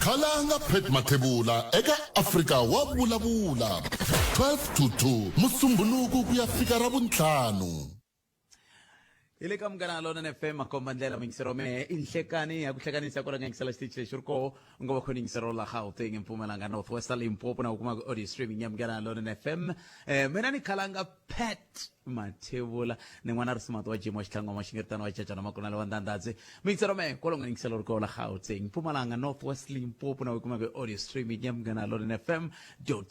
Khalanga Pat Mathebula eka Afrika wa Vulavula 12 to 2 Musumbhunuku ku ya fika Ravuntlhanu. Hi le ka Munghana Lonene FM, makomba ndlela muyingiseri wa mehe i nhlekani ya ku hlekanisa ku ranga yingisela xitichi lexi ri koho u nga va khona yingisero la Gauteng, Mpumalanga, North West, Limpopo na u kuma audio streaming ya Munghana Lonene FM. Mina ni Khalanga Pat Mathebula ni n'wana ri smart wa Jim wa Xitlhangu wa Xingeritano wa Cacana Makunala wa Ndandadzi. Muyingiseri wa mehe kwalomu nga yingiselo ri koho la Gauteng, Mpumalanga, North West, Limpopo na u kuma audio streaming ya Munghana Lonene FM co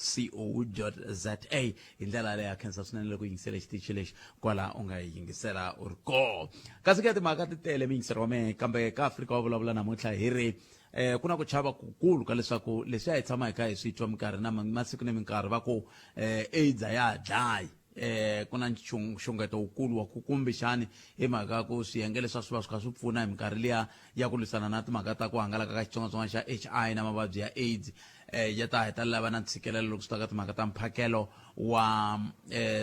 za. Hi ndlela yaleyo ha khensa swinene loko u yingisele xitichi lexi kwala u nga yi yingisela u ri koho. Kasi ke timhaka ti tele muyingiseri wa mehe, kambe ka Afrika wa Vulavula namuntlha hi ri ku na ku chava kukulu ka leswaku leswi a hi tshama hi kha hi swi twa minkarhi na masiku ni minkarhi va ku AIDS a ya ha dlayi. Ku na nxungeto wukulu wa ku kumbexani hi mhaka ya ku swiyenge leswi a swi va swi kha swi pfuna hi minkarhi liya ya ku lwisana na timhaka ta ku hangalaka ka xitsongwatsongwana xa HI na mavabyi ya AIDS ya ta hetelela va na ntshikelelo loko swi ta ka timhaka ta mphakelo wa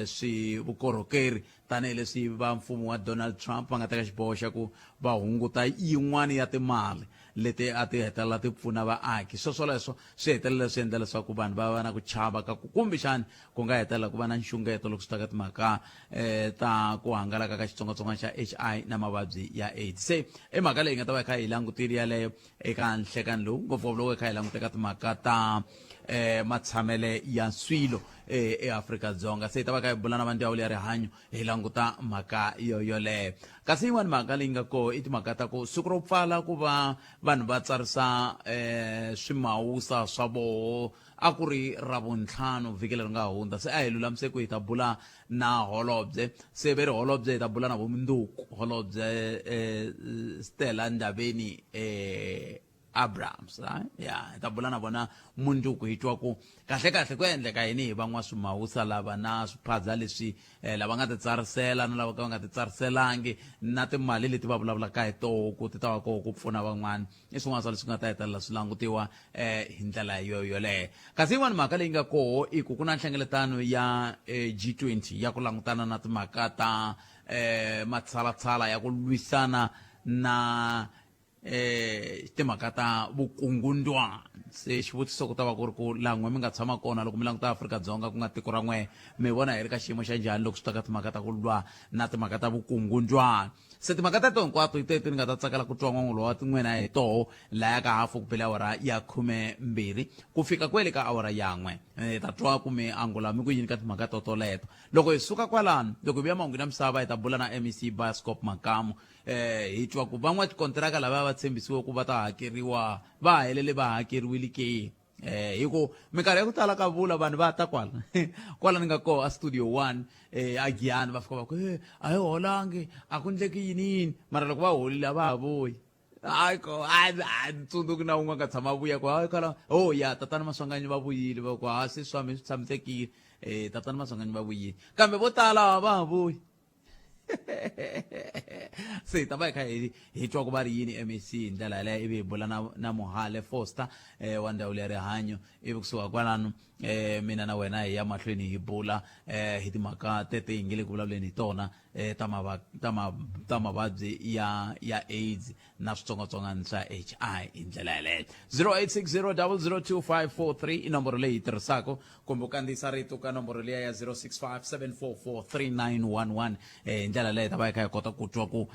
swi vukorhokeri, tanihileswi va mfumo wa Donald Trump va nga teka xiboho xa ku va hunguta yin'wana ya timali leti a ti hetelela ti pfuna vaaki. Swoswoleswo swi hetelela swi endla leswaku vanhu va va na ku chava ka ku kumbexani ku nga hetelela ku va na nxungeto loko swi ta ka timhaka ta ku hangalaka ka xitsongwatsongwana xa HI na mavabyi ya AIDS. Se i mhaka leyi nga ta va yi kha yi langutile yaleyo eka nhlekani lowu, ngopfungopfu loko hi kha hi languta eka timhaka ta matshamele ya swilo eAfrika-Dzonga. Se hi ta va kha hi bula na va ndzawulo ya rihanyo hi languta mhaka yo yoleyo. Kasi yin'wani mhaka leyi nga koho i timhaka ta ku siku ro pfala ku va vanhu va tsarisa swimawusa swa voho a ku ri Ravuntlhanu vhiki leri nga hundza. Se a hi lulamise ku hi ta bula na holobye, se ve ri holobye hi ta bula na vo mundzuku holobye Stella Ndabeni Abrahams, right? Ya, hi ta bula na vona mundzuku hi twa ku kahle kahle ku endleka yini hi van'waswimawusa lava na swiphaza leswi lava nga titsarisela na lava ka va nga titsariselangi na timali leti va vulavulaka hi toho ku ti ta va koho ku pfuna van'wana. I swin'wana swa leswi nga ta hetelela swi langutiwa hi ndlela yo yoleyo. Kasi yin'wana mhaka leyi nga koho i ku ku na nhlengeletano ya G20 ya ku langutana na timhaka ta matshalatshala ya ku lwisana na timhaka ta vukungundwani. Se xivutiso ku ta va ku ri ku laha n'we mi nga tshama kona loko mi languta Afrika-Dzonga ku nga tiko ra n'we, mi vona hi ri ka xiyimo xa njhani loko swi ta ka timhaka ta ku lwa na timhaka ta vukungundwani? Se timhaka teto hinkwato hi teti ni nga ta tsakela ku twa n'wangulo wa n'wina hi toho laya ka hafu ku bele awara ya 12 ku fika kwele ka awara ya n'we. Hi ta twa ku mi angula mi ku yini ka timhaka totoleto. Loko hi suka kwalano, loko hi vuya mahungwini ya misava hi ta bula na MEC Bioscope Makamu. Hi twa ku van'watikontiraka lava va tshembisiwe ku va ta hakeriwa va helele va hakeriwile ke? Hi ku minkarhi ya ku tala ka vula vanhu va ta kwala kwala ni nga koho a Studio 1 a Giyani, va fika va ku a hi holangi, a ku ndleki yini yini, mara loko va holile a va ha vuyi. Hayi ko a tsundzuki na wun'we a nga tshama a vuya ku hayi khala oh ya tatana Maswanganyi va vuyile, va ku ha se swa mi swi tshamisekile, tatana Maswanganyi va vuyile, kambe vo tala a va ha vuyi. Se hi ta va hi kha hi twa ku va ri yini MEC hi ndlela yaleyo, ivi hi bula na Muhale Foster wa ndzawulo ya rihanyo, ivi kusuka kwalano mina na wena hi ya mahlweni hi bula hi timhaka tete hi nge le ku vulavuleni hi tona ta ta ta mavabyi ya AIDS na switsongwatsongwana swa HI hi ndlela yaleyo. 0860002543 i nomboro leyi hi tirhisaka, kumbe u kandziyisa rito ka nomboro liya ya 0657443911. Hi ndlela leyi ta va hi kha hi kota ku twa ku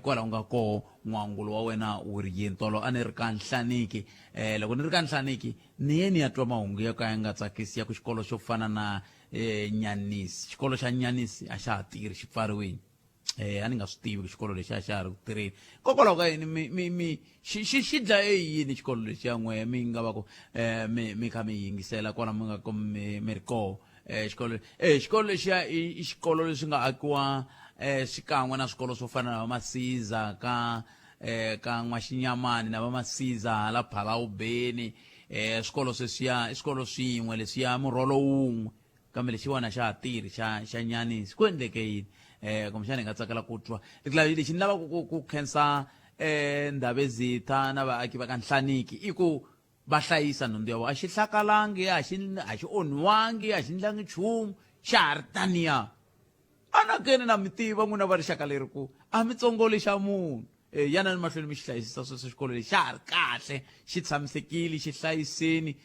kwala u nga koho n'wangulo wa wena wu ri yini. Tolo a ni ri ka Nhlaniki, loko ni ri ka Nhlaniki ni ye ni ya twa mahungu yo ka ya nga tsakisi ya ku xikolo xo fana na Nyanisi, xikolo xa Nyanisi a xa ha tirhi, xi pfariwile. A ni nga swi tivi ku xikolo lexi a xa ha ri ku tirheni hikokwalaho ka yini mi mi mi xi xi xi dlaye yini xikolo lexi ya n'we mi nga va ku mi kha mi yingisela kwala mi nga ku mi ri koho. Xikolo xikolo lexiya i xikolo leswi nga akiwa xikan'we na swikolo swo fana na va Masiza ka N'waxinyamani na va Masiza hala Phalawubeni. Swikolo sweswiya i swikolo swin'we leswiya, murholo wun'we, kambe lexiwani a xa ha tirhi xa Nyanisi. Ku endleke yini? Kumbexana hi nga tsakela ku twa. Lexi ni lavaka ku khensa Ndhavezitha na vaaki va ka Nhlaniki i ku va hlayisa nhundzu ya vona. A xi hlakalangi, a xi onhiwangi, a xi ndlangi nchumu, xa ha ri taniya. Anakeni na mi tiva n'wina va rixaka leri ku a mi tsongoli xa munhu. Yanani mahlweni mi xi hlayisisa sweswo xikolo lexi xa ha ri kahle, xi tshamisekile, xi hlayiseni.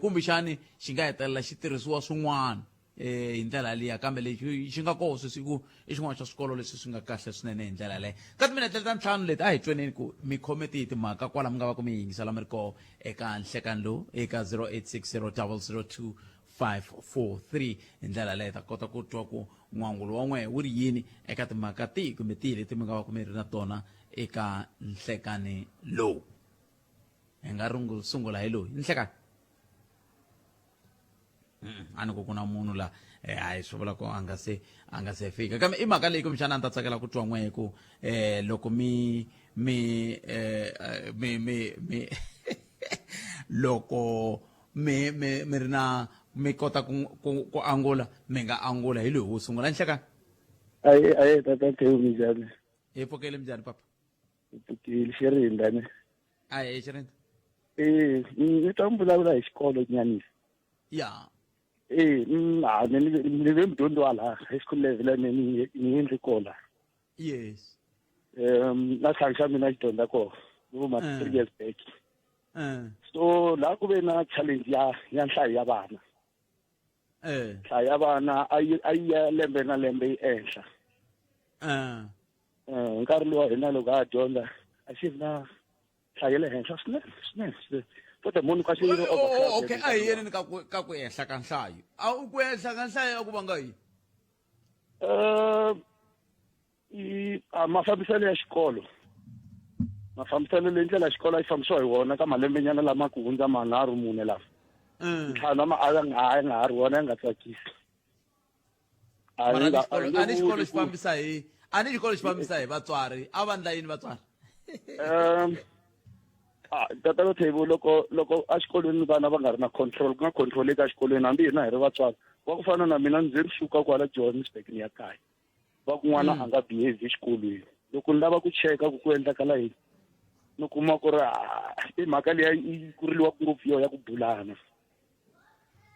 Kumbexani xi nga hetelela xi tirhisiwa swin'wana hi ndlela liya, kambe lexi xi nga koho sweswi i ku i xin'wana xa swikolo leswi swi nga kahle swinene hi ndlela yaleyo. Ka timinete leta ntlhanu leti, a hi tweneni ku mi khome tihi timhaka kwala mi nga va ku mi yingisela mi ri koho eka nhlekani lowu eka 0860 002 543. Hi ndlela yaleyo hi ta kota ku twa ku n'wangulo wa n'wehe wu ri yini eka timhaka tihi kumbe tihi leti mi nga va ku mi ri na tona eka nhlekani lowu. Hi nga rungu sungula hi loyi nhlekani. A ni ku ku na munhu la, hayi, swi vula ku a nga se fika, kambe i mhaka leyi kumbexana a ni ta tsakela ku twa n'wehe ku loko mi mi eh eh, mi mi mi loko mi mi mi ri na mi kota ku angula, mi nga angula hi loyi wo sungula. Nhlekani. Aye, aye, tata Theo, minjhani? Hi pfukele, minjhani papa? Hi pfukile, xirinda ne. Aye, xirinda. Eh, ni twa mi vulavula hi xikolo nyanisi. Ya. Eh, ha ni ve mudyondzi wa laha high school level, ni endli kona. Yes. Na tlhanu xa mina xi dyondza kona. Vo ma 3 years back. So laha ku ve na challenge ya nhlayo ya vana. Nhlayo ya vana a yi ya lembe na lembe yi enhla. Nkarhi lowu wa hina loko ha dyondza a xi ri na nhlayo ya le henhla swinene swinene swinene. For the moment a xi ri Oh, okay, a hi yeneni ka ku ehla ka nhlayo. A ku ehla ka nhlayo a ku vanga yini? Mafambiselo ya xikolo, mafambiselo leyi ndlela xikolo a yi fambisiwa hi wona ka malembenyana lama ku hundza manharhu mune lama ntlhanu ama a ya nga ha ri wona, ya nga tsakisi. A ni a ni xikolo xi fambisa hi a ni xikolo xi fambisa hi vatswari, a va ndla yini vatswari? Tata Lothebo, loko exikolweni vana va nga ri na control, ku nga control eka xikolweni, hambi hina hi ri vatswari va ku fana na mina, ndzi ri suka kwala Johannesburg ni ya kaya, va ku n'wana a nga behave exikolweni. Loko ni lava ku cheka ku endlakala yini, ni kuma ku ri i mhaka liya yi kuriliwaka ngopfu yo ya ku bulana.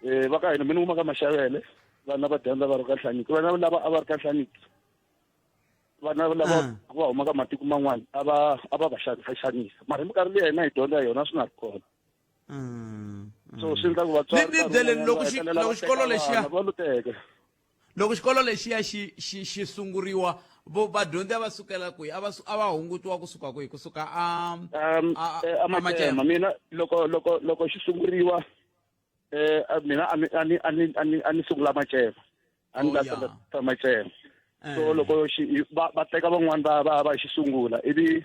Va ka hina, mina ni huma ka Maxavele, vana va dyondza va ri ka Nhlaniki, vana lava a va ri ka Nhlaniki, vana lava va huma ka matiko man'wana a va xanisa xanisa, mara hi minkarhi leyi hina hi dyondza yona swi nga ri kona. So swi endla ku vatswari Ni byeleni, loko xikolo lexiya va lo teka. Loko xikolo lexiya xi sunguriwa, vo vadyondzi a va sukela kwihi? A va hungutiwa kusuka kwihi, kusuka a A Macema. Mina loko xi sunguriwa, mina a ni sungula Macema, a ni la Macema. So loko xi va teka van'wani va xi sungula, ivi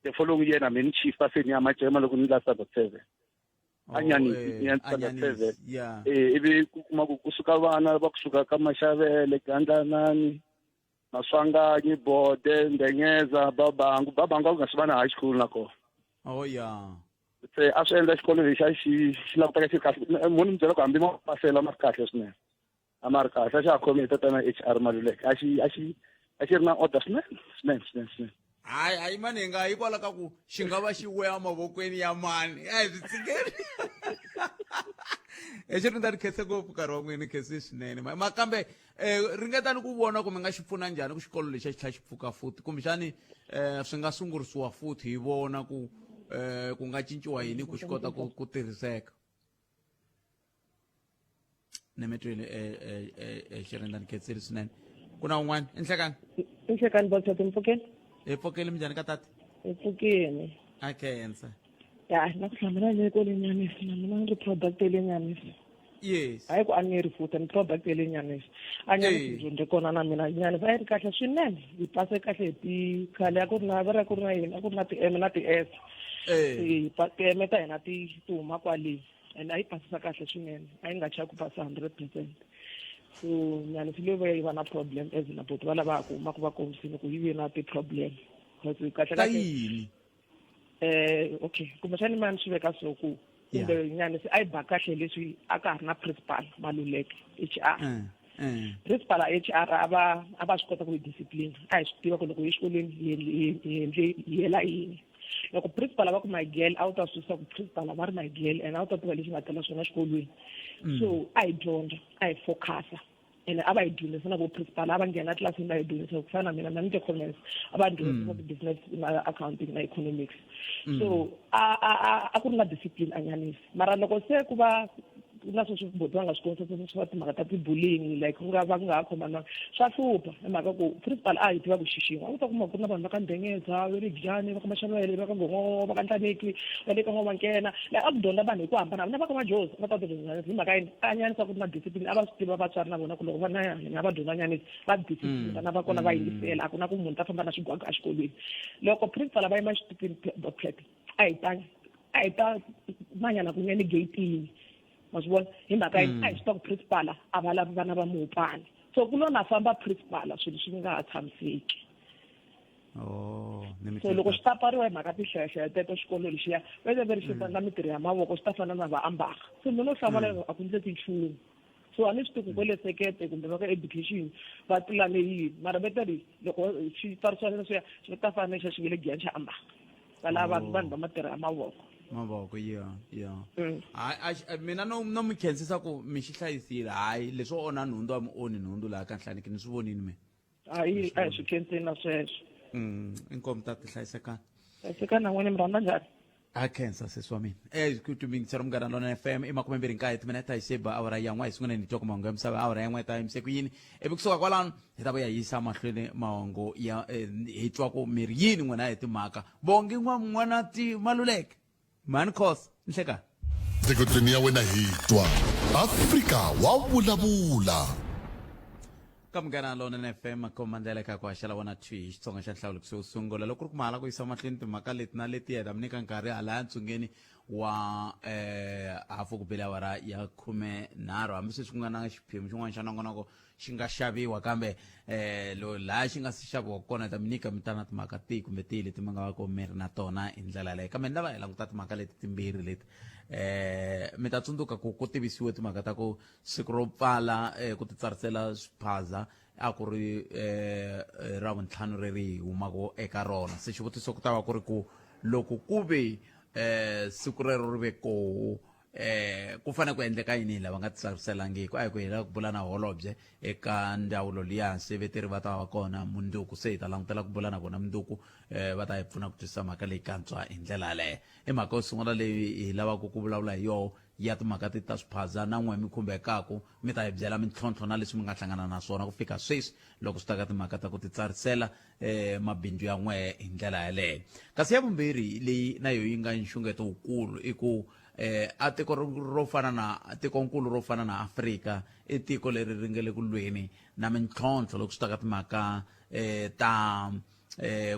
the following year na mina chief se ni ya Macema loko ni la standard 7, Anyanisi, ni ya standard 7. Ivi ku kuma ku kusuka vana va kusuka ka Maxavele, Gandlanani, Maswanganyi, Bode, Ndenyeza, Babangu. Babangu a ku nga swi va na high school na kona. Oh ya. Se a swi endla xikolo lexi a xi languteka xi ri kahle. Munhu mi byela ku hambi mapasela ma ri kahle swinene, a ma ri kahle, a xa ha khomi hi tatana HR Maluleke, a xi ri na order swinene swinene swinene swinene. Hayi, hayi mani, hi nga hikwalaho ka ku xi nga va xi weya mavokweni ya mani, a hi swi tshikeli. Hi xi ri ni khense ngopfu nkarhi wa n'wina, khense swinene. Ma kambe ringetani ku vona ku mi nga xi pfuna njhani ku xikolo lexi xi tlhela xi pfuka futhi, kumbexani swi nga sungurisiwa futhi, hi vona ku ku nga cinciwa yini ku xi kota ku tirhiseka. Ni mi twile, Xirinda, ni khensile swinene. Ku na un'wana enhlekani. Nhlekani batata, mpfukeni? Hi pfukile, minjhani ka tata? Hi pfukeni. A khensa. Ya na ku hlamula le kwale Nyanisi, na mina ni ri product ya le Nyanisi. Yes. Hayi ku a ni ri futhi ni product ya le Nyanisi. A Nyanisi ndzi dyondze kona na mina. Nyanisi a yi ri kahle swinene, hi pase kahle hi ti khale a ku ri na va ri a ku ri na yini, a ku ri na ti-M na ti-S. Ti-M ta hina ti huma kwale and a yi pasisa kahle swinene, a yi nga chavi ku pasa 100%. So Nyanisi leyi va yi va na problem as na boti va lava ku huma ku va kombisini ku yi ve na ti-problem because kahle Ta yini? Okay, kumbexani mani swi veka so ku kumbe Nyanisi a yi ba kahle leswi a ka ha ri na principal Maluleke HR. Principal a HR a va swi kota ku hi discipline, a hi swi tiva ku loko hi xikolweni hi endle hi yela yini. Loko principal a va ku my girl, a wu ta susa ku principal a va ri my girl and a wu ta tiva lexi nga tela swona xikolweni. So a hi dyondza, a hi focusa. Ene a va hi dyondzisa na vo principal, a va nghena tlilasini va hi dyondzisa, ku fana na mina, na ni ti-commerce, a va dyondzisa mm. ti-business na accounting na economics. So a ku ri na discipline anyanisi, mara loko se ku va na sweswi boti va nga swi koni swa timhaka ta ti-bullying, like ku nga va ku nga ha khomananga, swa hlupha, hi mhaka ku principal a hi tiva ku xixima. A ku ta kuma ku ri na vanhu va ka Ndengeza, va le Giyani, va ka Mashavele, va ka Ngongo, va ka Ntlaneki, va le ka N'wamankena, like a ku dyondza vanhu hi ku hambana, na va ka Majozi va ta dyondza. Hi mhaka yini? A nyanisa ku ri na discipline. A va swi tiva vatswari na vona ku loko vana ya hina va dyondza nyanisa, va discipline, vana va kona va yingisela, a ku na ku munhu ta famba na xigwaga exikolweni. Loko principal va yima xitupini, a hi ta manyana kunene gate-ini, ma swi vona? Hi mhaka yini? A hi swi tiva ku principal a va lavi vana va muhupana, so ku lo na famba principal, swilo swi nga ha tshamiseki. Oh, so loko swi ta pfariwa hi mhaka tihlayahlaya teto, xikolo lexiya va te ve ri xi endla mitirho ya mavoko, swi ta fana na va ambara. So mina no hlamala, a ku ndleki nchumu. So a ni swi tivi ku kwele sekete kumbe va ka education va pulane yini, mara va ta ri loko xi pfarisiwa leswiya, swi ta fana na xa xi nge le Giyani xa ambara, va lava vanhu va matirho ya mavoko. Mavoko ya. Hayi, mina no mi khensisa ku mi xi hlayisile. Hayi, leswo onha nhundzu, a mi onhi nhundzu laha ka Nhlaniki, ni swi vonini mina. Hayi, a hi swi khenseni na sweswo. Inkomu, ta ti hlayisekani. Hlayisekani na n'wina, mi rhandza njhani? A khensa, sesi wa mina. Ku tumingisela Munghana Lona FM, i 29 timinete hi seba awara ya n'we. Hi sungule ni twa ku mahungu ya misava awara ya n'we ta yimise ku yini, ivi kusuka kwalano hi ta vuya yisa mahlweni mahungu ya hi twa ku miri yini n'wina hi timhaka Bongi N'wana ti Maluleke mhani Khosa. Nhlekani. Nhleketweni ya wena hi twa Afrika wa vulavula. Ka Munghana Lonene FM, komandlela eka ku haxela wona thwi hi Xitsonga xa nhlawulo. Wo sungula, loko ku ri ku mahala ku yisa mahlweni timhaka leti na leti, hi ta mi nyika nkarhi halaya ntsungeni wa hafu ku bele awara ya 13, hambi sweswi ku nga na xiphemu xin'wana xa nongonoko xi nga xaviwa, kambe lo laha xi nga si xaviwa kona, hi ta mi nyika mi ta na timhaka tihi kumbe tihi leti mi nga va ku mi ri na tona hi ndlela yaleyo. Kambe ni lava hi languta timhaka leti timbirhi leti. Mi ta tsundzuka ku ku tivisiwe timhaka ta ku siku ro pfala ku titsarisela swiphaza a ku ri Ravuntlhanu reri hi humaka eka rona. Se xivutiso ku ta va ku ri ku loko ku ve siku rero ri ve koho, ku fanele ku endleka yini hi lava nga titsariselangiki? A hi ku hela ku bula na holobye eka ndzawulo liya, seveteri va ta va kona munduku, se hi ta langutela ku bula na vona munduku, va ta hi pfuna ku twisisa mhaka leyi kantswa hi ndlela yaleyo. I mhaka yo sungula leyi hi lavaka ku vulavula hi yoho ya timhaka ti ta swiphaza, na n'we mi khumbekaku mi ta hi byela mintlhontlho na leswi mi nga hlangana na swona ku fika sweswi loko swi ta ka timhaka ta ku titsarisela mabindzu ya n'we hi ndlela yaleyo. Kasi ya vumbirhi leyi na yo yi nga nxungeto wukulu i ku a tiko ro fana na tikonkulu ro fana na Afrika i tiko leri ri nga le ku lweni na mintlhontlho loko swi ta ka timhaka ta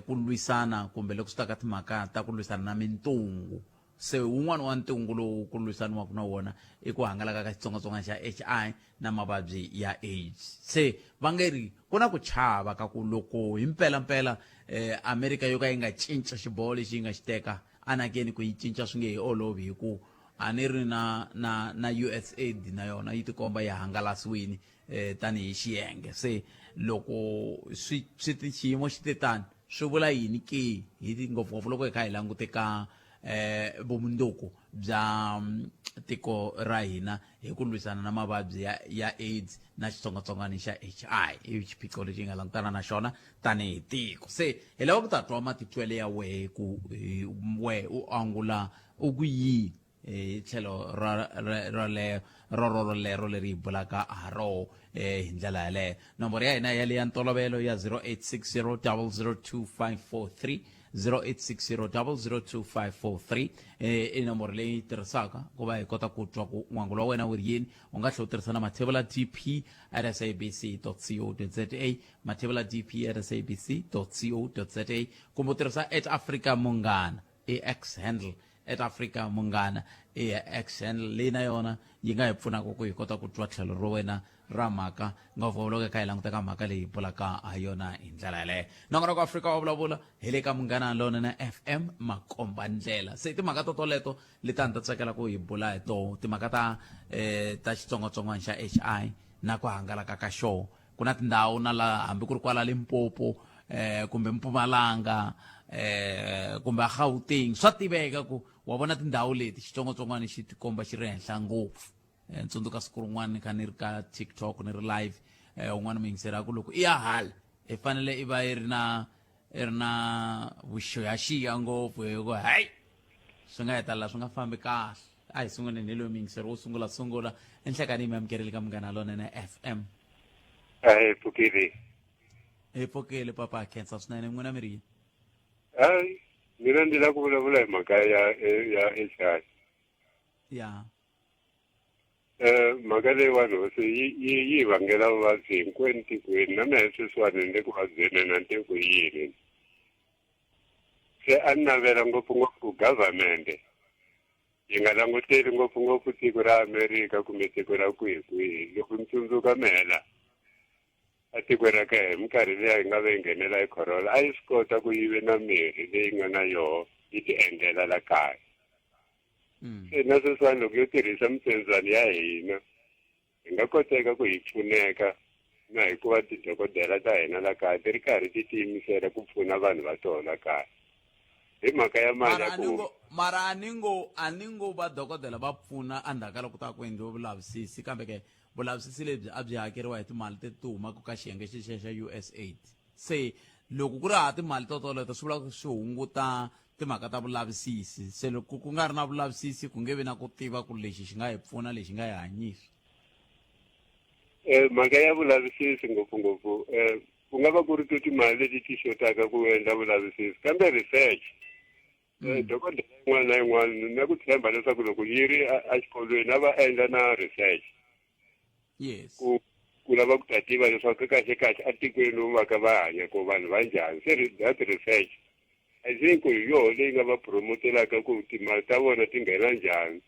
ku lwisana, kumbe loko swi ta ka timhaka ta ku lwisana na mintungu. Se wun'wana wa ntungu lowu ku lwisaniwaka na wona i ku hangalaka ka xitsongwatsongwana xa HI na mavabyi ya AIDS. Se va nge ri ku na ku chava ka ku loko hi mpelampela Amerika yo ka yi nga cinca xiboho lexi yi nga xi teka anakeni, ku yi cinca swi nge hi olovi, hi ku a ni ri na USAID na yona yi tikomba yi hangalasiwini tanihi xiyenge. Se loko swi swi xiyimo xi te tani, swi vula yini ke hi ngopfungopfu loko hi kha hi langute ka vumundzuku bya tiko ra hina hi ku lwisana na mavabyi ya AIDS na xitsongwatsongwana xa HI? I xiphiqo lexi hi nga langutana na xona tanihi tiko. Se hi lava ku ta twa matitwele ya wehe, ku wehe u angula u ku yini hi tlhelo rolero rorolero leri hi bulaka ha roho hi ndlela yaleyo. Nomboro ya hina yale ya ntolovelo ya 0860 002543, 0860 002543, i nomboro leyi tirhisaka ku va hi kota ku twa ku n'wangulo wa wena wu ri yini. U nga tlhela u tirhisa na mathebula dp at sabc co za, mathebula dp at sabc co za, kumbe u tirhisa @AfricaMunghana, i X handle, @AfricaMunghana i X handle leyi na yona yi nga hi pfunaka ku hi kota ku twa tlhelo ro wena ra mhaka, ngopfu loko hi kha hi languta ka mhaka leyi hi bulaka ha yona hi ndlela yaleyo. Nongonoko Afrika wa vulavula hi le ka Munghana Lona na FM, makomba ndlela. Se timhaka to toleto leti a ni ta tsakela ku hi bula hi toho, timhaka ta xitsongwatsongwana xa HI na ku hangalaka ka xona. Ku na tindhawu na laha hambi ku ri kwala Limpopo kumbe Mpumalanga kumbe a Gauteng, swa tiveka ku wa vona tindhawu leti xitsongwatsongwana xi tikomba xi ri henhla ngopfu. Ni tsundzuka siku rin'wana ni kha ni ri ka TikTok ni ri live. Un'wana muyingiseri a ku loko i ya hala i fanele i va i ri na i ri na vuxiyaxiya ngopfu hi ku hayi swi nga hetelela swi nga fambi kahle. A hi sunguleni hi loyi muyingiseri wo sungula sungula enhlekani mi amukerile ka Munghana Lonene FM. A hi pfukile. Hi pfukile papa, khensa swinene. N'wina mi ri yini? Hayi, mina ndzi lava ku vulavula hi mhaka ya HIV. Ya. Mhaka leyiwani hosi yi vangela vuvabyi hinkwenu tikweni, na mehe sweswiwani ni le ku vabyeni na ni ku yini. Se a ni navela ngopfungopfu government yi nga languteli ngopfungopfu tiko ra America kumbe tiko ra kwihi kwihi. Loko ni tsundzuka mehela a tikweni ra ka hi minkarhi liya hi nga ve yi nghenela hi corona, a yi swi kota ku yi ve na mirhi leyi nga na yoho yi ti endlela la kaya. Se na sweswiwani loko yo tirhisa mitsembyani ya hina hi nga koteka ku hi pfuneka, na hikuva tidokodela ta hina la kaya ti ri karhi ti tiyimisela ku pfuna vanhu va tona la kaya hi mhaka ya mali ya ku Mara a ni ngo va dokodela va pfuna endzhaku ka loko ta ku endliwe vulavisisi, kambe ke vulavisisi lebyi a byi hakeriwa hi timali leti ti humaka ka xiyenge xexiya xa USAID. Se loko ku ri hava timali to toleto, swi vula ku swi hunguta timhaka ta vulavisisi. Se loko ku nga ri na vulavisisi, ku nge vi na ku tiva ku lexi xi nga hi pfuna, lexi nga hi hanyisa. Mhaka ya vulavisisi ngopfungopfu, ku nga va ku ri to timali leti ti xotaka ku endla vulavisisi, kambe research, dokodela yin'wana na yin'wana na ku tshemba leswaku loko yi ri exikolweni a va endla na research ku lava ku ta tiva leswaku kahle kahle atikweni lomu va ka va hanya ko vanhu va njhani. Se that research, I think hi yoho leyi nga va promotelaka ku timali ta vona ti nghena njhani,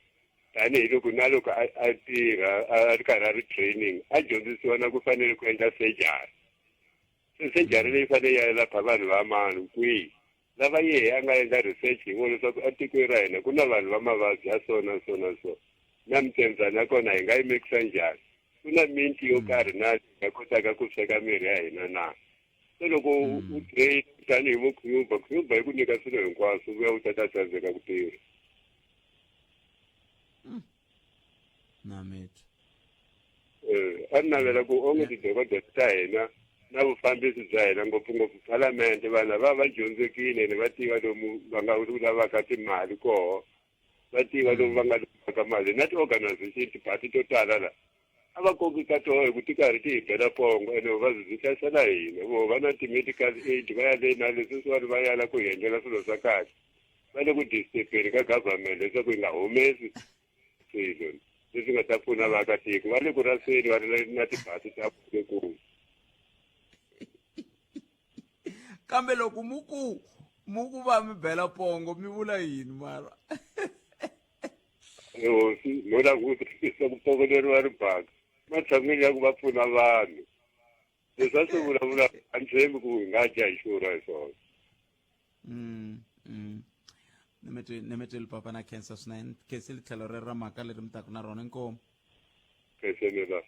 tanihiloko na loko a tirha a ri karhi a ri training a dyondzisiwa na ku fanele ku endla surgery. Se surgery leyi fanele ya lapha vanhu va mani kwihi, lava yehe a nga endla research hi vona leswaku etikweni ra hina ku na vanhu va mavabyi ya so na so na so, na mitsembyana ya kona hi nga yi mikisa njhani, ku na minti yo karhi na hi nga kotaka ku sweka mirhi ya hina na. Se loko u train tanihi vo Cuba, Cuba yi ku nyika swilo hinkwaswo, vuya u ta ta tsandzeka ku tirha. Na mitwa. A ni navela ku onge tidokodela ta hina na vufambisi bya hina, ngopfungopfu phalamente, vanhu lava va dyondzekile ni va tiva lomu va nga lavaka timali koho, va tiva lomu va nga lavaka mali, na ti-organization tiphati to tala la a va koki ka toho hi ku ti karhi ti hi bela pongo, ene vuvabyi byi hlasela hina. Vo va na ti-medical aid, va ya le na le, sweswiwani va yala ku hi endlela swilo swa kahle, va le ku disturbeni ka government leswaku yi nga humesi swilo leswi nga ta pfuna vaakatiko. Va le ku raseni, va ri na tibasi ta lekulu. Kambe loko mu ku va mi bela pongo, mi vula yini mara? Hosi no la ku tirhisa ku pongoleriwa ribaka matshan'wini ya ku va pfuna vanhu, leswi a swi vulavula a ni tshembi ku hi nga dya hi xurha hi swona. Ni mi twile papa, na khensa swinene. Khensile tlhelo rero ra mhaka leri mi taku na rona. Inkomu. Khensenela.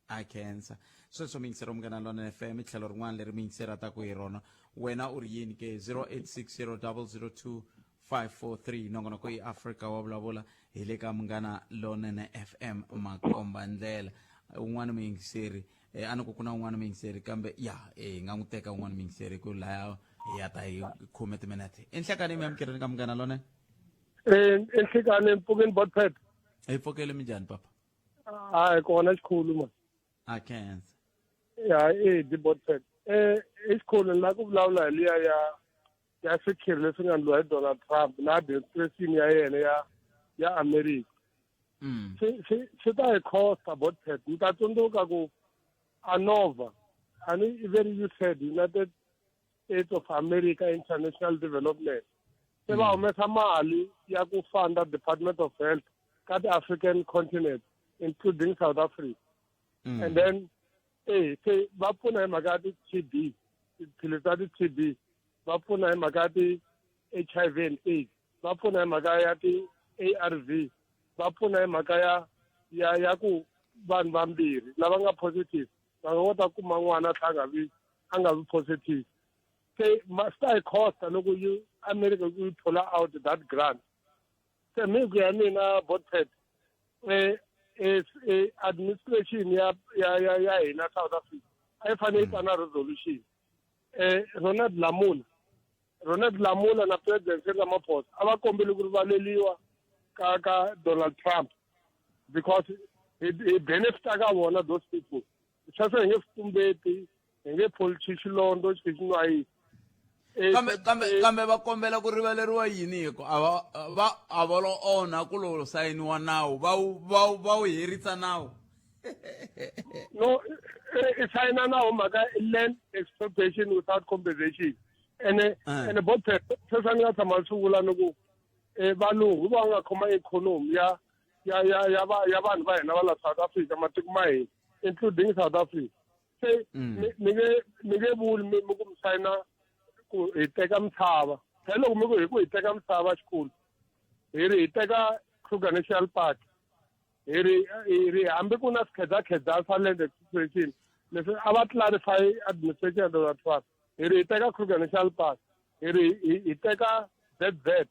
A khensa. Sweswo miyingisero Munghana Lona FM, tlhelo rin'wana leri miyingiseri a taku hi rona, wena u ri yini ke? 0860 002 543. Nongonoko i Afrika wa Vulavula, hi le ka Munghana Lonene FM, makomba ndlela. Un'wana muyingiseri, a ni ku na un'wana muyingiseri, kambe ya hi nga n'wi teka un'wana muyingiseri ku laya hi ya ta hi khume timinete. Enhlekani mi amukeleni ka Munghana Lonene. Enhlekani, mpfukeni botpet. Hi pfukele, minjhani papa? Hayi, kona xikhulu ma. A khensa. Ya, e di botpet, i xikhulu ni lava ku vulavula hi liya ya swikhiri leswi nga ndliwa hi Donald Trump na administration ya yena ya America. Swi ta hi costa botpet. Ni ta tsundzuka ku ANOVA ani i very USAID, United States of America International Development, se va humesa mali ya ku funda Department of Health ka ti-African continent, including South Africa. And then se va pfuna hi mhaka ya ti-TB, tiphilisi ta ti-TB, va pfuna hi mhaka ya ti-HIV and AIDS, va pfuna hi mhaka ya ti-ARV, va pfuna hi mhaka ya ku vanhu vambirhi lava nga positive va nga kota ku kuma n'wana a tlha a nga vi positive. Se swi ta hi costa loko yi America yi pull out that grant. Se mi ku ya mina botpet, Administration ya ya ya ya hina South Africa a yi fanele yi ta na resolution. Ronald Lamola, Ronald Lamola na President Cyril Ramaphosa a va kombeli ku rivaleliwa ka Donald Trump, because hi benefita ka vona those people. Sweswo hi nge swi tumbeti, hi nge polichi xilondzo xi xi nwayisi. Kambe va kombela ku rivaleriwa yini? Hi ku a va va a va lo onha ku lo sayiniwa nawu, va wu herisa nawu. No, i sayina nawu mhaka land expropriation without compensation, ene ene both sweswi a ni nga tshama swi vula ni ku valungu va nga khoma ikhonomi ya vanhu va hina va la South Africa, matiko ma hina, including South Africa. Se mi nge vuli mi ku mi sayina ku hi teka misava. Phela loko mi ku hi ku hi teka misava xikulu, hi ri hi teka Kruger National Park, hi ri hambi ku na swikhedzakhedza swa land expropriation leswi a va clarify administration ya Donald Trump. Hi ri hi teka Kruger National Park, hi ri hi teka ZZ,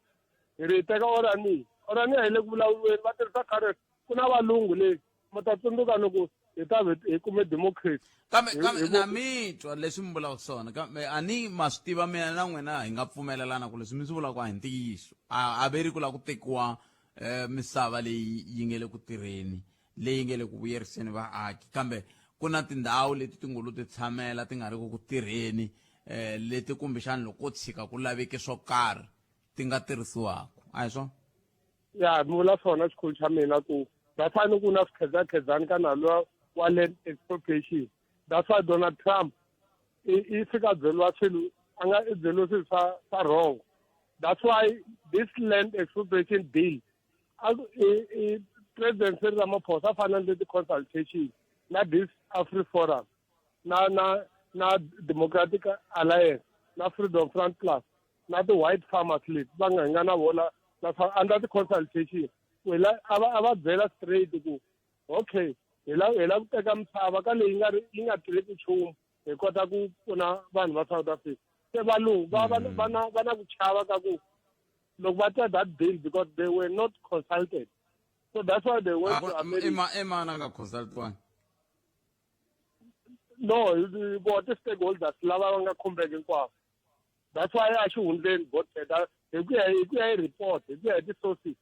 hi ri hi teka Orania. Orania hi le ku vulavuriweni, va tirhisa currency. Ku na valungu le, mi ta tsundzuka loko hi ta hi kume democracy. Kambe na mi twa leswi mi vulaka swona, kambe a ni ma swi tiva, mina na n'wina hi nga pfumelelana ku leswi mi swi vulaka a hi ntiyiso. A ve ri ku lava ku tekiwa misava leyi yi nge le ku tirheni, leyi nge le ku vuyeriseni vaaki, kambe ku na tindhawu leti ti ngo lo ti tshamela, ti nga ri ku ku tirheni, leti kumbexani loko ko tshika ku laveke swo karhi ti nga tirhisiwaka, a hi swona? Ya, mi vula swona, xikhulu xa mina, ku that's why ni ku na swikhedzakhedzani ka nalu wa land expropriation. That's why Donald Trump i fika byeriwa swilo, a nga i byeriwe swilo swa wrong. That's why this land expropriation bill, i President Cyril Ramaphosa a fanele ti-consultation na this AfriForum, na Democratic Alliance, na Freedom Front Plus, na ti-white farmers leti va nga hi nga na vona na under ti-consultation, ku hi la a va byela straight ku okay, hi la ku teka misava ka leyi nga ri yi nga tirheki nchumu, hi kota ku pfuna vanhu va South Africa. Se valungu va na ku chava ka ku loko va twa that bill, because they were not consulted, so that's why they went to America. I mani a nga consultiwangi? No, vo ti-stakeholders lava va nga khumbeki hinkwavo. That's why a xihundleni boteta, hi ku ya hi report, hi ku ya hi ti-sources,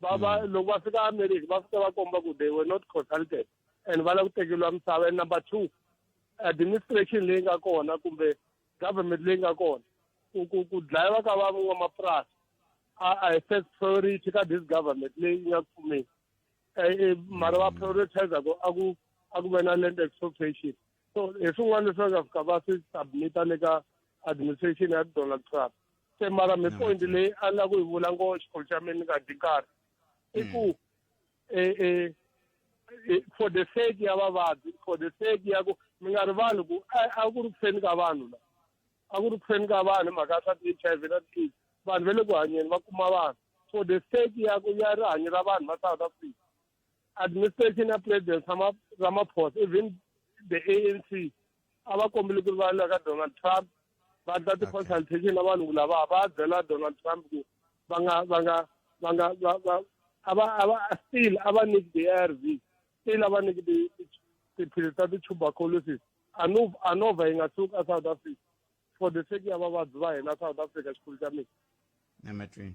va loko va fika America, va fika va komba ku they were not consulted and va lava ku tekeriwa misava. And number two, administration leyi nga kona kumbe government leyi nga kona, ku dlayiwa ka van'wamapurasi a hi first priority ka this government leyi nga ku pfumeni, mara va prioritize ku a ku ve na land expropriation. So hi swin'wana leswi va nga fika va swi submita le ka administration ya Donald Trump. Se mara mi point leyi a ni lava ku yi vula ngo, xikolo xa mina, ni nga dyi nkarhi, i ku for the sake ya vavabyi, for the sake ya ku mi nga rivali ku a ku ri ku feni ka vanhu la, a ku ri ku feni ka vanhu hi mhaka swa ti-HIV na ti-AIDS. Vanhu va le ku hanyeni, va kuma vanhu. For the sake ya ku ya rihanyo ra vanhu va South Africa, administration ya President Ramaphosa, even the ANC, a va kombeli ku rivalela ka Donald Trump, va endla ti-consultation na valungu lava, va byela Donald Trump ku va nga va a va still a va nyiki ti-ARV, still a va nyiki tiphilisi ta ti-tuberculosis. Anova yi nga suki a South Africa, for the sake ya vavabyi va hina South Africa, xikulu xa mina. Ematwini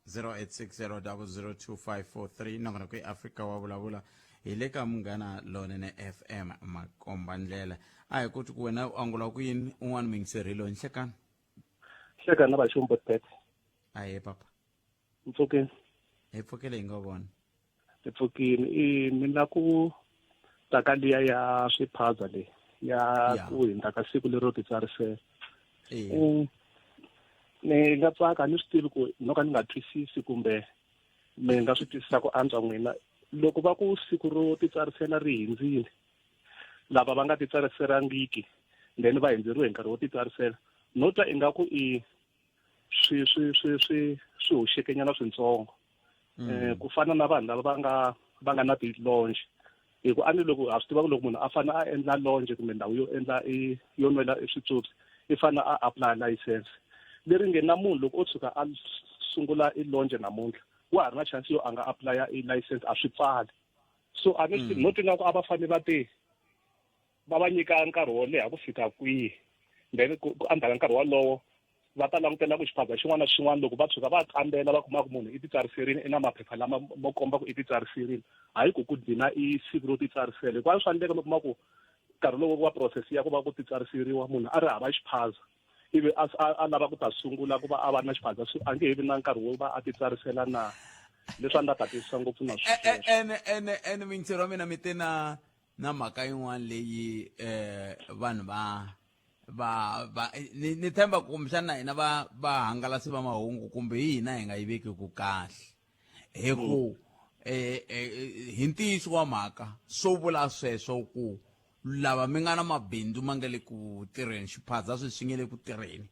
0860002543, nongonoko i Afrika wa Vulavula, hi le ka Munghana Lonene FM, makomba ndlela. A hi koti ku wena u angula ku yini? Un'wana muyingiseri loyi, nhlekani. Hlekani na vaxumbo pet. Ahe papa. Mpfukeni? Hi pfukile, hi nga vona. Hi pfukile. I mina ku ta ka liya ya swiphaza leyi ya ku hindza ka siku lero titsarisela. Ni nga tsaka, ni swi tivi ku no ka ni nga twisisi kumbe mi nga swi twisisa ku antswa n'wina. Loko va ku siku ro titsarisela ri hindzile, lava va nga titsariselangiki, then va hindzeriwe hi nkarhi wo titsarisela, no twa ingaku i swi hoxekenyana swintsongo, ku fana na vanhu lava va nga na ti-lounge, hi ku a ni loko ha swi tiva ku loko munhu a fane a endla lounge kumbe ndhawu yo endla i yo nwela switsotsi, i fane a apply license leri nge na munhu loko o tshuka a sungula i lounge namuntlha. Wa ha ri na chance yo a nga apply-a i license, a swi pfali. So a ni swi tivi, no twa ingaku a va fanele va ti va va nyika nkarhi wo leha ku fika kwihi, then ku endzhaku ka nkarhi wolowo va ta langutela ku xiphaza xin'wana na xin'wana loko va tshuka va kambela va kuma ku munhu i titsariserile, i na maphepha lama mo komba ku i titsariserile, hayi ku ku dlina i siku ro titsarisela. Hikuva swa endleka mi kuma ku nkarhi lowu wa process ya ku va ku titsariseriwa munhu a ri hava xiphaza, ivi a a lava ku ta sungula ku va a va na xiphaza, swi a nge he vi na nkarhi wo va a titsarisela na. Leswi a ni ta twisisa ngopfu na sweswo. Ene ene ene muyingiseri wa mina, mi te na na mhaka yin'wana leyi vanhu va va va ni, ni tshemba ku kumbexana na hina va vahangalasi va mahungu kumbe hi hina hi nga yi veki ku kahle, hi ku hi ntiyiso wa mhaka swo vula sweswo ku lava mi nga na mabindzu ma nga le ku tirheni, xiphaza sweswi xi nge le ku tirheni,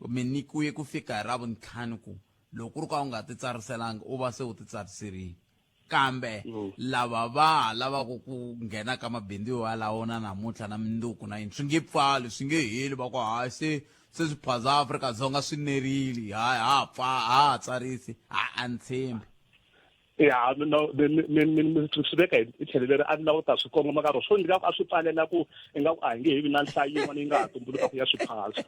mi nyikiwe ku fika hi Ravuntlhanu ku loko ku ri ka u nga titsariselanga u va se u titsariserile. Kambe lava va ha lavaka ku nghena ka mabindzu yalawo na namuntlha na minduku na yini, swi nge pfali, swi nge heli, va ku hayi, se swiphaza Afrika-Dzonga swi nerile, hayi, ha pfa ha ha tsarisi, ha a ni tshembi. Ya, no, mi swi veka hi tlhelo leri a ni lava ku ta swi kongoma ka rona. Swo ni nga ku a swi pfalela ku ingaku a hi nge he vi na nhlayo yin'wana yi nga ha tumbulukaka ya swiphaza.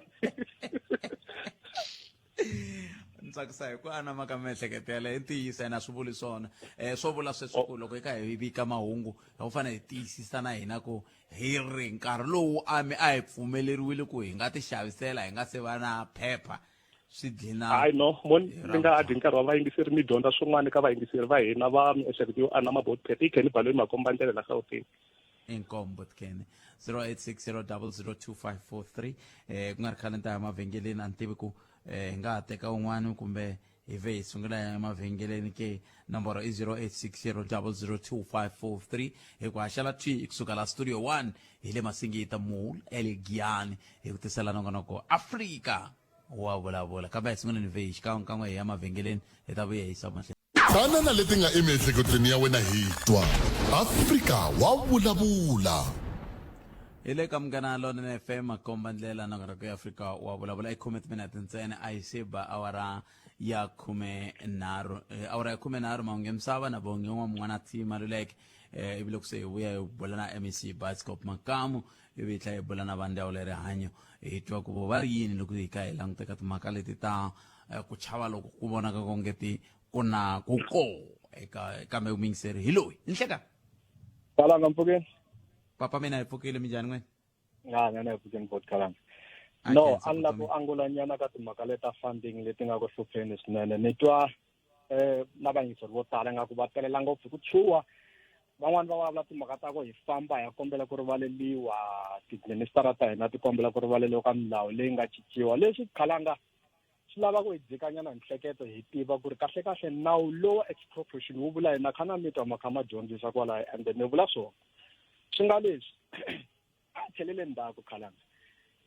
Ni tsakisa hi ku anama ka miehleketo yaleyo. I ntiyiso, ene a swi vuli swona swo vula sweswo ku loko hi kha hi vika mahungu hi fanele hi tiyisisa na hina ku hi ri nkarhi lowu a mi a hi pfumeleriwile ku hi nga ti xavisela hi nga se va na phepha, swi dlina. Hayi no, mo ni nga dyi nkarhi wa vayingiseri, mi dyondza swin'wana ka vayingiseri va hina va miehleketo yo anama. Botpet i Kenny Baloyi, makomba ndlela la Gauteng. Inkombo Ken, 0860002543. Ku nga ri khale ni ta ya mavhengeleni, a ni tivi ku hi nga ha teka un'wana kumbe hi vhe hi sungula ya emavhengeleni ke. Nomboro i 0860002543. Hi ku haxela thwi kusuka la Studio 1 hi le Masingita Mall eLegiyani, hi ku tisela nongonoko Afrika wa Vulavula. Kambe hi sunguleni vhe hi xikan'wekan'we hi ya mavhengeleni, hi ta vuya hi yisa mahlweni. Tana na leti nga emiehleketweni ya wena, hi twa Afrika wa Vulavula. Hi le ka Munghana Lonene FM, makomba ndlela, nongonoko ya Afrika wa Vulavula. I khume timinete ntsena a yi se ba awara ya 13, awara ya 13. Mahungu ya misava na Bongi n'wa mun'wana T Maluleke. Ivi loko se hi vuya hi bula na MEC Bioscope Makamu, ivi hi tlhela hi bula na va ndzawulo ya rihanyo, hi twa ku vo va ri yini loko hi kha hi languteka timhaka leti ta ku chava loko ku vonaka kongeti ku na ku ko eka. Kambe muyingiseri hi loyi nhleka. Kalanga, mpfukeni? Papa mina hi pfukile, minjhani n'wina? Nga na hi pfukeni bot Kalanga. No, a ni lava ku angulanyana ka timhaka leta funding leti nga ku hlupheni swinene. Ni twa na vayingiseri vo tala nga ku va telela ngopfu ku chuha. Van'wani va vulavula timhaka ta ku hi famba hi ya kombela ku rivaleliwa, tiministara ta hina ti kombela ku rivaleliwa ka milawu leyi nga cinciwa. Leswi Khalanga swi lava ku hi dzikanyana hi mihleketo, hi tiva ku ri kahle kahle nawu lowa expropriation wu vula yini. Na kha na mi twa ma kha ma dyondzisa kwalaho, ende mi vula swona swi nga leswi. A hi tlhelele ndzhaku Khalanga,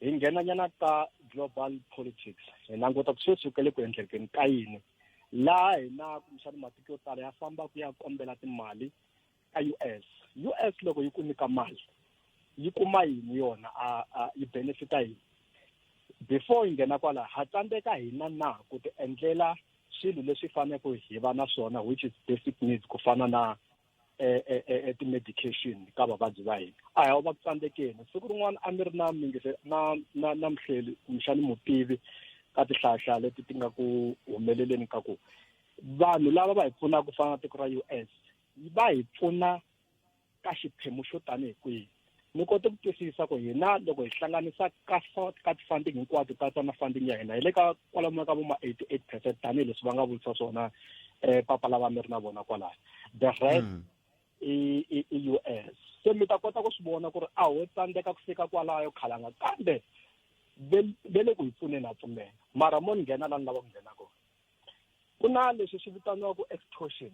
hi nghenanyana ka global politics, hi languta ku sweswi ku le ku endlekeni ka yini laha hina kumbexana matiko yo tala ya famba ku ya kombela timali ka US. US loko yi ku nyika mali, yi kuma yini yona? A yi benefita yini? Before yi nghena kwala, ha tsandzeka hina na ku ti endlela swilo leswi faneleke hi va na swona, which is basic needs, ku fana na ti-medication ka vavabyi va hina? A hi va ku tsandzekeni. Siku rin'wana a mi ri na mingise na na na muhleli kumbexani mutivi ka tinhlayahlaya leti ti nga ku humeleleni ka ku vanhu lava va hi pfunaka ku fana na tiko ra US va hi pfuna ka xiphemu xo tanihi kwihi. Ni kote ku twisisa ku hina loko hi hlanganisa ka ka ti-funding hinkwato, katsa na funding ya hina, hi le ka kwalomu ka vo ma 88%, tanihileswi va nga vurisa swona papa lava mi ri na vona kwalaho. The rest i US. Se mi ta kota ku swi vona ku ri a ho tsandzeka ku fika kwalayo Khalanga, kambe ve le ku hi pfuneni, ha pfumela. Mara mo ni nghena la ni lava ku nghena kona, ku na leswi swi vitaniwaka extortion.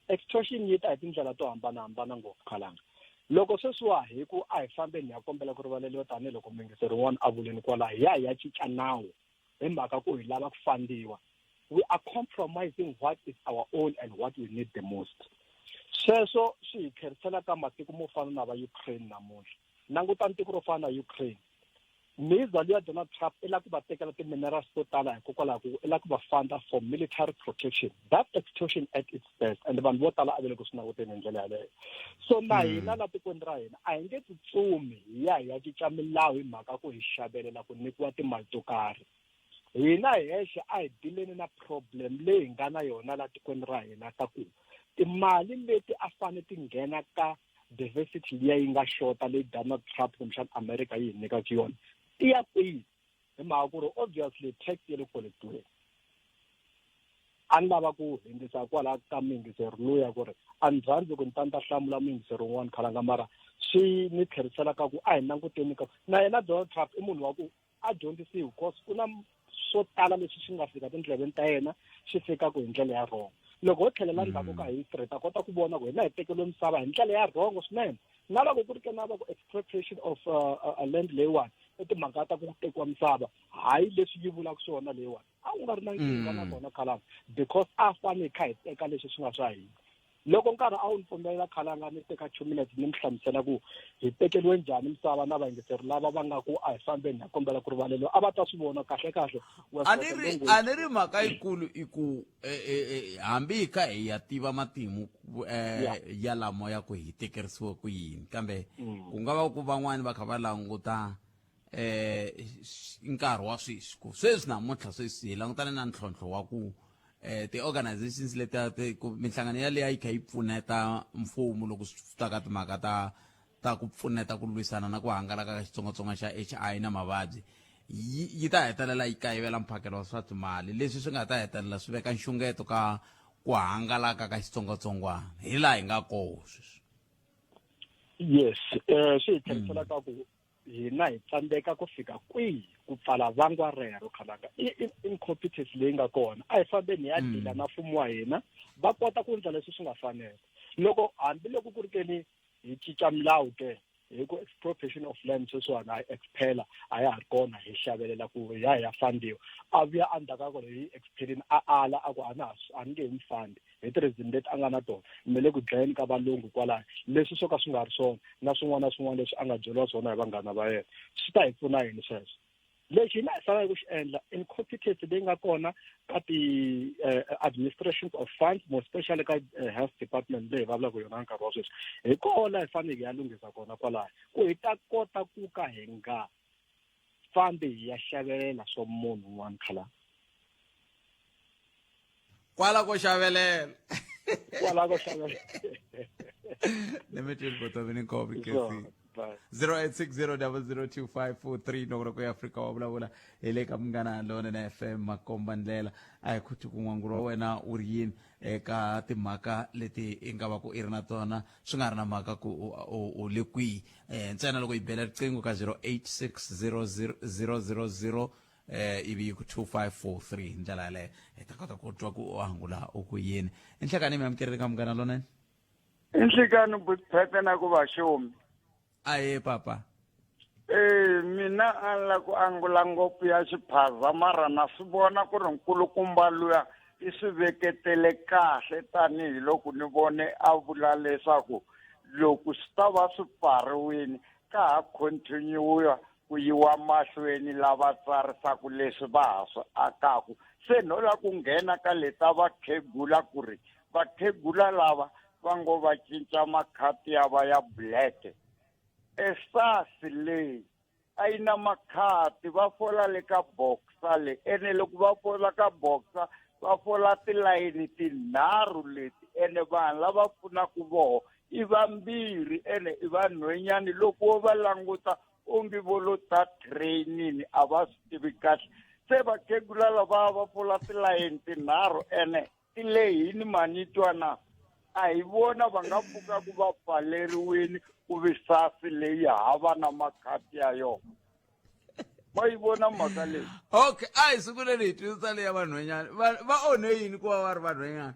Extortion yi ta hi tindlela to hambanahambana ngopfu Khalanga. Loko sweswiwa hi ku a hi fambeni hi ya kombela ku rivaleliwa, tanihiloko muyingiseri wun'wana a vuleni kwalaho, hi ya hi ya cinca nawu hi mhaka ku hi lava ku fandiwa, we are compromising what is our own and what we need the most. Sweswo swi hi tlherisela ka matiko mo fana na va Ukraine namuntlha. Langutani tiko ro fana na Ukraine. Miza luya Donald Trump i lava ku va tekela ti-minerals to tala hikokwalaho ku i lava ku va funda for military protection. That extortion at its best, and vanhu vo tala a va le ku swi languteni hi ndlela yaleyo. So na hina la tikweni ra hina a hi nge tsutsumi hi ya hi ya cinca milawu hi mhaka ku hi xavelela ku nyikiwa timali to karhi. Hina hi hexe a hi dileni na problem leyi hi nga na yona la tikweni ra hina ka ku timali leti a fane ti nghena ka diversity liya yi nga xota leyi Donald Trump kumbexana America yi hi nyikaka yona ti ya kwihi hi mhaka ku ri obviously tax ya le collect-iweni. A ni lava ku hundzisa kwala ka muyingiseri luya ku ri a ni rhandzi ku ni ta ni ta hlamula muyingiseri un'wana khalanga mara swi ni tlherisela ka ku a hi languteni ka na yena Donald Trump i munhu wa ku a dyondzisiwi cause ku na swo tala leswi swi nga fika tindleveni ta yena swi fikaka hi ndlela ya wrong. Loko ho tlhelela ndzhaku ka history hi ta kota ku vona ku hina hi tekeriwe misava hi ndlela ya wrong swinene. Na loko ku ri ke na va ku expropriation of land leyiwani i timhaka ta ku tekiwa misava hayi leswi yi vulaka swona leyiwani a ku nga ri na nkingha na kona khalanga because a fane hi kha hi teka leswi swi nga swa hina. Loko nkarhi a wu ni pfumelela khalanga ni teka 2 minutes ni mi hlamusela ku hi tekeriwe njhani misava na vayingiseri lava va nga ku a hi fambeni hi ya kombela ku rivaleriwa a va ta swi vona kahle kahle A ni ri a ni ri mhaka yikulu i ku hambi hi kha hi ya tiva matimu ya lamo ya ku hi tekerisiwe ku yini kambe ku nga va ku van'wani va kha va languta nkarhi wa sweswi ku sweswi namuntlha sweswi hi langutane na ntlhontlho wa ku ti-organizations letiya minhlangano yaleyo yi kha yi pfuneta mfumo loko swi ta ka timhaka ta ta ku pfuneta ku lwisana na ku hangalaka ka xitsongwatsongwana xa H_I na mavabyi yi yi ta hetelela yi kayivela mphakelo wa swa timali leswi swi nga ta hetelela swi veka nxungeto ka ku hangalaka ka xitsongwatsongwana hi laha hi nga koho sweswi. Yes, swi hi tlherisela ka ku hina hi tsandzeka ku fika kwihi ku pfala vangwa rero khalanga i incompetence leyi nga kona. A hi fambeni hi ya dila na mfumo wa hina va kota ku endla leswi swi nga fanela. Loko hambiloko ku ri keni hi cinca milawu ke hi ku expropriation of land sweswiwani a yi expela a ya ha ri kona hi xavelela ku hi ya hi ya fundiwa a vuya endzhaku ka ku hi expelini a ala a ku a na a ni nge he mi fundi hi ti-reason leti a nga na tona mi le ku dlayeni ka valungu kwalaya leswi swo ka swi nga ri swona na swin'wana na swin'wana leswi a nga byeriwa swona hi vanghana va yena swi ta hi pfuna yini sweswo. Lexi hina hi faneleke ku xi endla incompetence leyi nga kona ka ti-administrations of funds more especially ka health department leyi hi vulavulaka yona nkarhi wa sweswi hi kona hi faneleke hi ya lunghisa kona kwalaya ku hi ta kota ku ka hi nga fambi hi ya xavelela swa munhu un'wana khala kwala ko xavelela kwala ko xavelela let me tell you ni nkomi kesi 0860002543 nongonoko ya Afrika wa vulavula hi le ka Munghana Lonene FM makomba ndlela a hi khuti ku n'wangulo wa wena wu ri yini eka timhaka leti i nga va ku i ri na tona swi nga ri na mhaka ku u le kwihi ntsena loko yi bela riqingho ka 086000 ivi yi ku 2543 hi ndlela yaleyo hi ta kota ku twa ku u angula u ku yini. I nhlekani mi amukerile ka Munghana Lonene. I nhlikani Buti na ku vaxumi. Aye papa. Eh mina a ni la ku angula ngopfu ya xiphaza mara na swi vona ku ri nkulukumba luya i swi veketele kahle tanihiloko ni vone a vula leswaku loko swi ta va swi pfariwini ka ha continue-wa ku yiwa mahlweni lava tsarisaka leswi va ha swi akaku se no la ku nghena ka leta vakhegula ku ri vakhegula lava va ngo va cinca makhati ya va ya black esas leyi a yi na makhati va fola le ka boxa le ene loko va fola ka boxa va fola tilayini tinharhu leti ene vanhu lava pfunaka voho i vambirhi ene i vanhwenyani loko wo va languta onge vo lo ta training a va swi tivi kahle se vakhegula lava va fola tilayini tinharhu ene ti lehini mani twa na a hi vona va nga pfuka ku va pfaleriwini ku vi sasi leyi hava na makhati ya yona ma yi vona mhaka leyi okay a hi sunguleni hi twisisa leya vanhwenyana va onhe yini ku va va ri vanhwenyana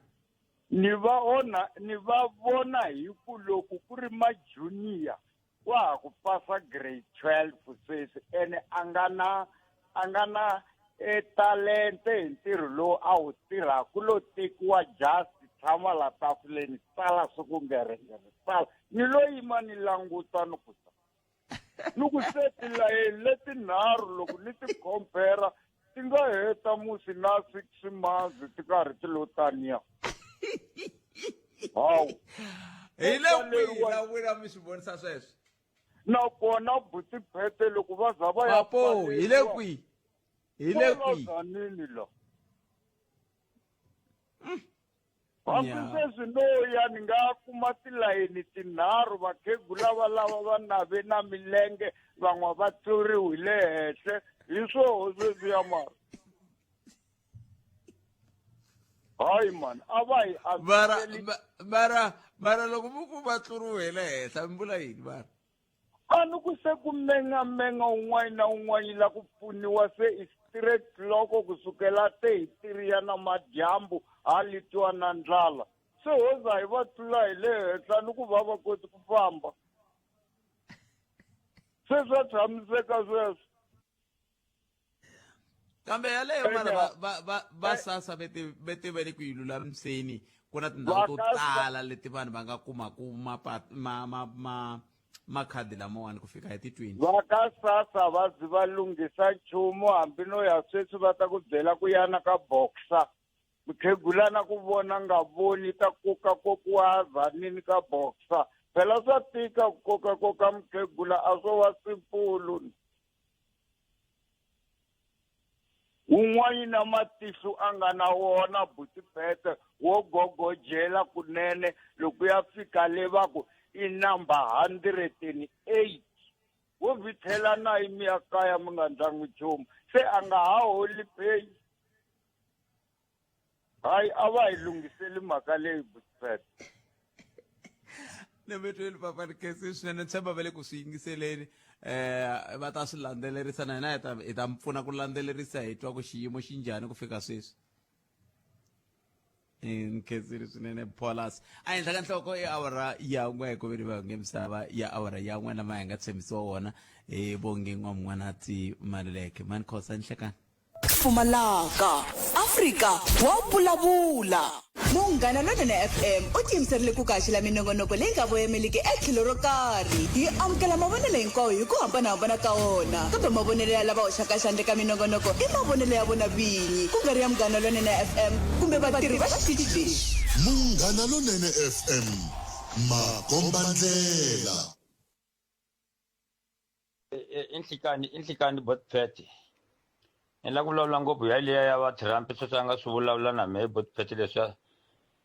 ni va ona ni va vona hi ku loko ku ri majunior wa ha ku pasa grade 12 sweswi ene a nga na a nga na e talente hi ntirho lowu a wu tirhaka lo tekiwa just tshama la tafuleni tsala swi ku ngerengere tsala ni lo yima ni languta ni ku Ni ku se tilayeni letinharhu loko ni ti compare ti nga heta musi na 6 months ti karhi ti lo taniya. Hawu. Hi le kwihi la n'wina mi swi vonisa sweswo? Nakona buti Phete loko va za va ya Papo, hi le kwihi? Hi le kwihi? Kwala la. Hambi sweswi no ya ni nga kuma tilayini tinharhu vakhegula va lava va nave na milenge van'we va tluriwe le henhla hi swoho sweswiya mara hayi mani a va hi mara mara mara loko mi ku va tluriwe hi le henhla mi vula yini mara A ni ku se ku mengamenga un'wana na un'wana yi la ku pfuniwa se i straight loko ku sukela te hi tiri ya namadyambu ha li twa na ndlala se ho za hi va tlula hi le henhla ni ku va va koti ku famba se swa tshamiseka sweswo Kambe yaleyo mara va va va va sasa ve ti ve ti ve le ku yi lulamiseni ku na tindhawu to tala leti vanhu va nga kumaku ma ma ma makhadi lamawani ku fika hi ti 20. Va ka sasa va zi va lunghisa nchumu hambi no ya sweswi va ta ku byela ku yana ka boxer mukhegula na ku vona nga voni ta koka kokiwa zanini ka boxer phela swa tika ku koka koka mukhegula a swo va simpulu. Wun'wana na matihlo a nga na wona buti Pete wo gogojela kunene loko ya fika le va ku i number 108 wo vithela na yi mi ya kaya mi nga ndlangi nchumu se a nga ha holi pay hayi a va hi lunghiseli mhaka leyi buti Pete Nemetweni papa ni khensi swinene tshemba va le ku swi yingiseleni eh va ta swi landzelerisa na hina hi ta hi ta mi pfuna ku landzelerisa hi twa ku xiyimo xi njhani ku fika sweswi ni khensile swinene Paulus a henhla ka nhloko i awara ya n'we ku veni va nge misava ya awara ya n'we lama hi nga tshembisiwa wona hi vonge n'wam'wanati Maluleke mani khosa nhlekani Pfumalaka. Afrika wa vulavula. Munghana Lonene FM u tiyimiserile ku ku haxela minongonoko leyi nga voyameliki etlhelo ro karhi. Hi amukela mavonelo hinkwawo hi ku hambana-hambana ka wona, kambe mavonelo ya lava hoxaka xandla eka minongonoko i mavonelo ya vona vinyi, ku nga ri ya Munghana Lonene FM kumbe vatirhi va xitichi lexi. Munghana Lonene FM, makombandlela. I nhlikani i nhlikani botpet ni la ku vulavula ngopfu ya liya ya va Trump sweswi a nga swi vulavula na mehe botpet leswiya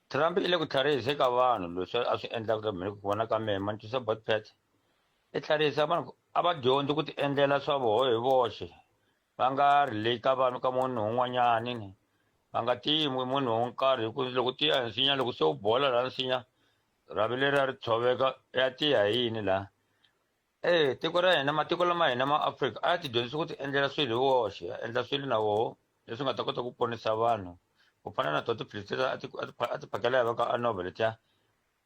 Trump i le ku tlharihise ka vanhu leswi a swi endlaka ka mina ku vona ka mehe ma ni twisa botpet i tlharihisa vanhu a va dyondzi ku ti endlela swa voho hi voxe va nga ri ka vanhu ka munhu un'wanyani ni va nga tiyi munhu wo karhi hi ku loko tiya hi nsinya loko se u bola laha nsinya rhavi leri a ri tshoveka ya tiya hi yini laha E tiko ra hina matiko lama hina ma Afrika a ya ti dyondzisi ku ti endlela swilo hi woxe ya endla swilo na woho leswi nga ta kota ku ponisa vanhu ku fana na to tiphilisi leti a ti a ti a ti phakela hi va ka Anova letiya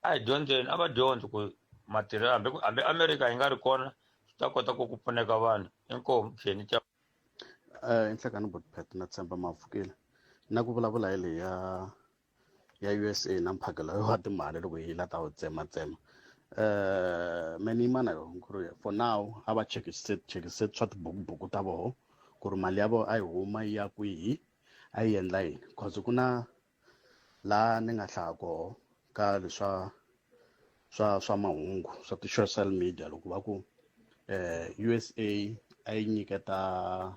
a hi dyondzeni a va dyondzi ku matirhelo hambi hambi America yi nga ri kona swi ta kota ku ku pfuneka vanhu inkomu Kenny cha Eh, Nhlekani Botpet na tshemba ma pfukile na ku vulavula hi leyi ya ya USA na mphakelo wa timali loko yi la ta wu tsematsema eh me ni yima na yona ku ri for now a va chekisise chekisise swa tibukubuku ta voho ku ri mali ya vona a yi huma yi ya kwihi a yi endla yini cause ku na laha ni nga hlaya koho ka leswa swa swa mahungu swa ti-social media loko va ku eh USA a yi nyiketa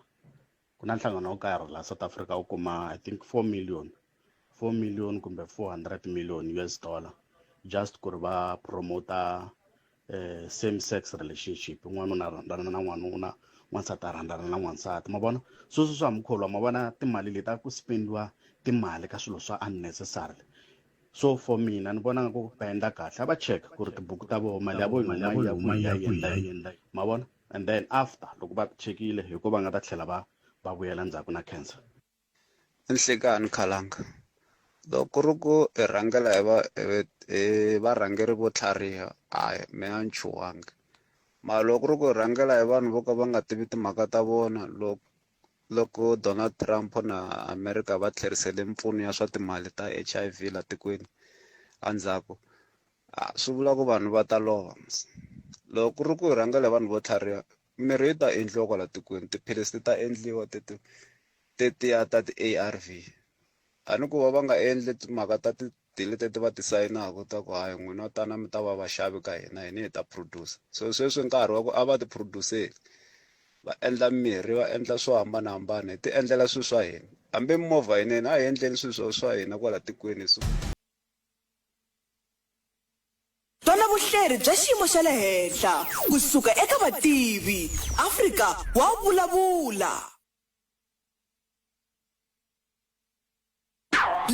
ku na nhlangano wo karhi laha South Africa wu kuma I think 4 million 4 million kumbe 400 million US dollar just ku ri va promota eh, same sex relationship n'wanuna a rhandzana na n'wanuna n'wansati a rhandzana na n'wansati ma vona sweswo swa mukholwa ma vona timali leti a ku spendiwa timali ka swilo swa unnecessary so for mina ni vona nga ku va endla kahle a va check ku ri tibuku ta vona mali ya vona yi huma yi ya kwihi yi ya endla ma vona and then after loko va chekile hi ko va nga ta tlhela va va vuyela ndzhaku na cancer Nhlikani Khalanga loko ku ri ku hi rhangela hi va hi varhangeri vo tlhariha hayi mina a ni chuhangi mara loko ku ri ku hi rhangela hi vanhu vo ka va nga tivi timhaka ta vona loko loko Donald Trump na America va tlherisele mpfuno ya swa timali ta H_I_V la tikweni endzhaku a swi vula ku vanhu va ta lova mos. Loko ku ri ku hi rhangela hi vanhu vo tlhariha mirhi yi ta endliwa kwala tikweni tiphilisi ti ta endliwa teti tetiya ta ti-A_R_V a ni ku va va nga endli timhaka ta ti-deal leti va ti sayinaka ta ku hayi n'wina tana mi ta va vaxavi ka hina hina hi ta producer so sweswi nkarhi wa ku a va ti produce-li va endla mirhi va endla swo hambanahambana hi ti endlela swilo swa hina hambi mimovha yinene a hi endleni swilo swa swa hina kwala tikweni hi Twana vuhleri bya xiyimo xa le henhla ku suka eka vativi. Afrika wa vulavula.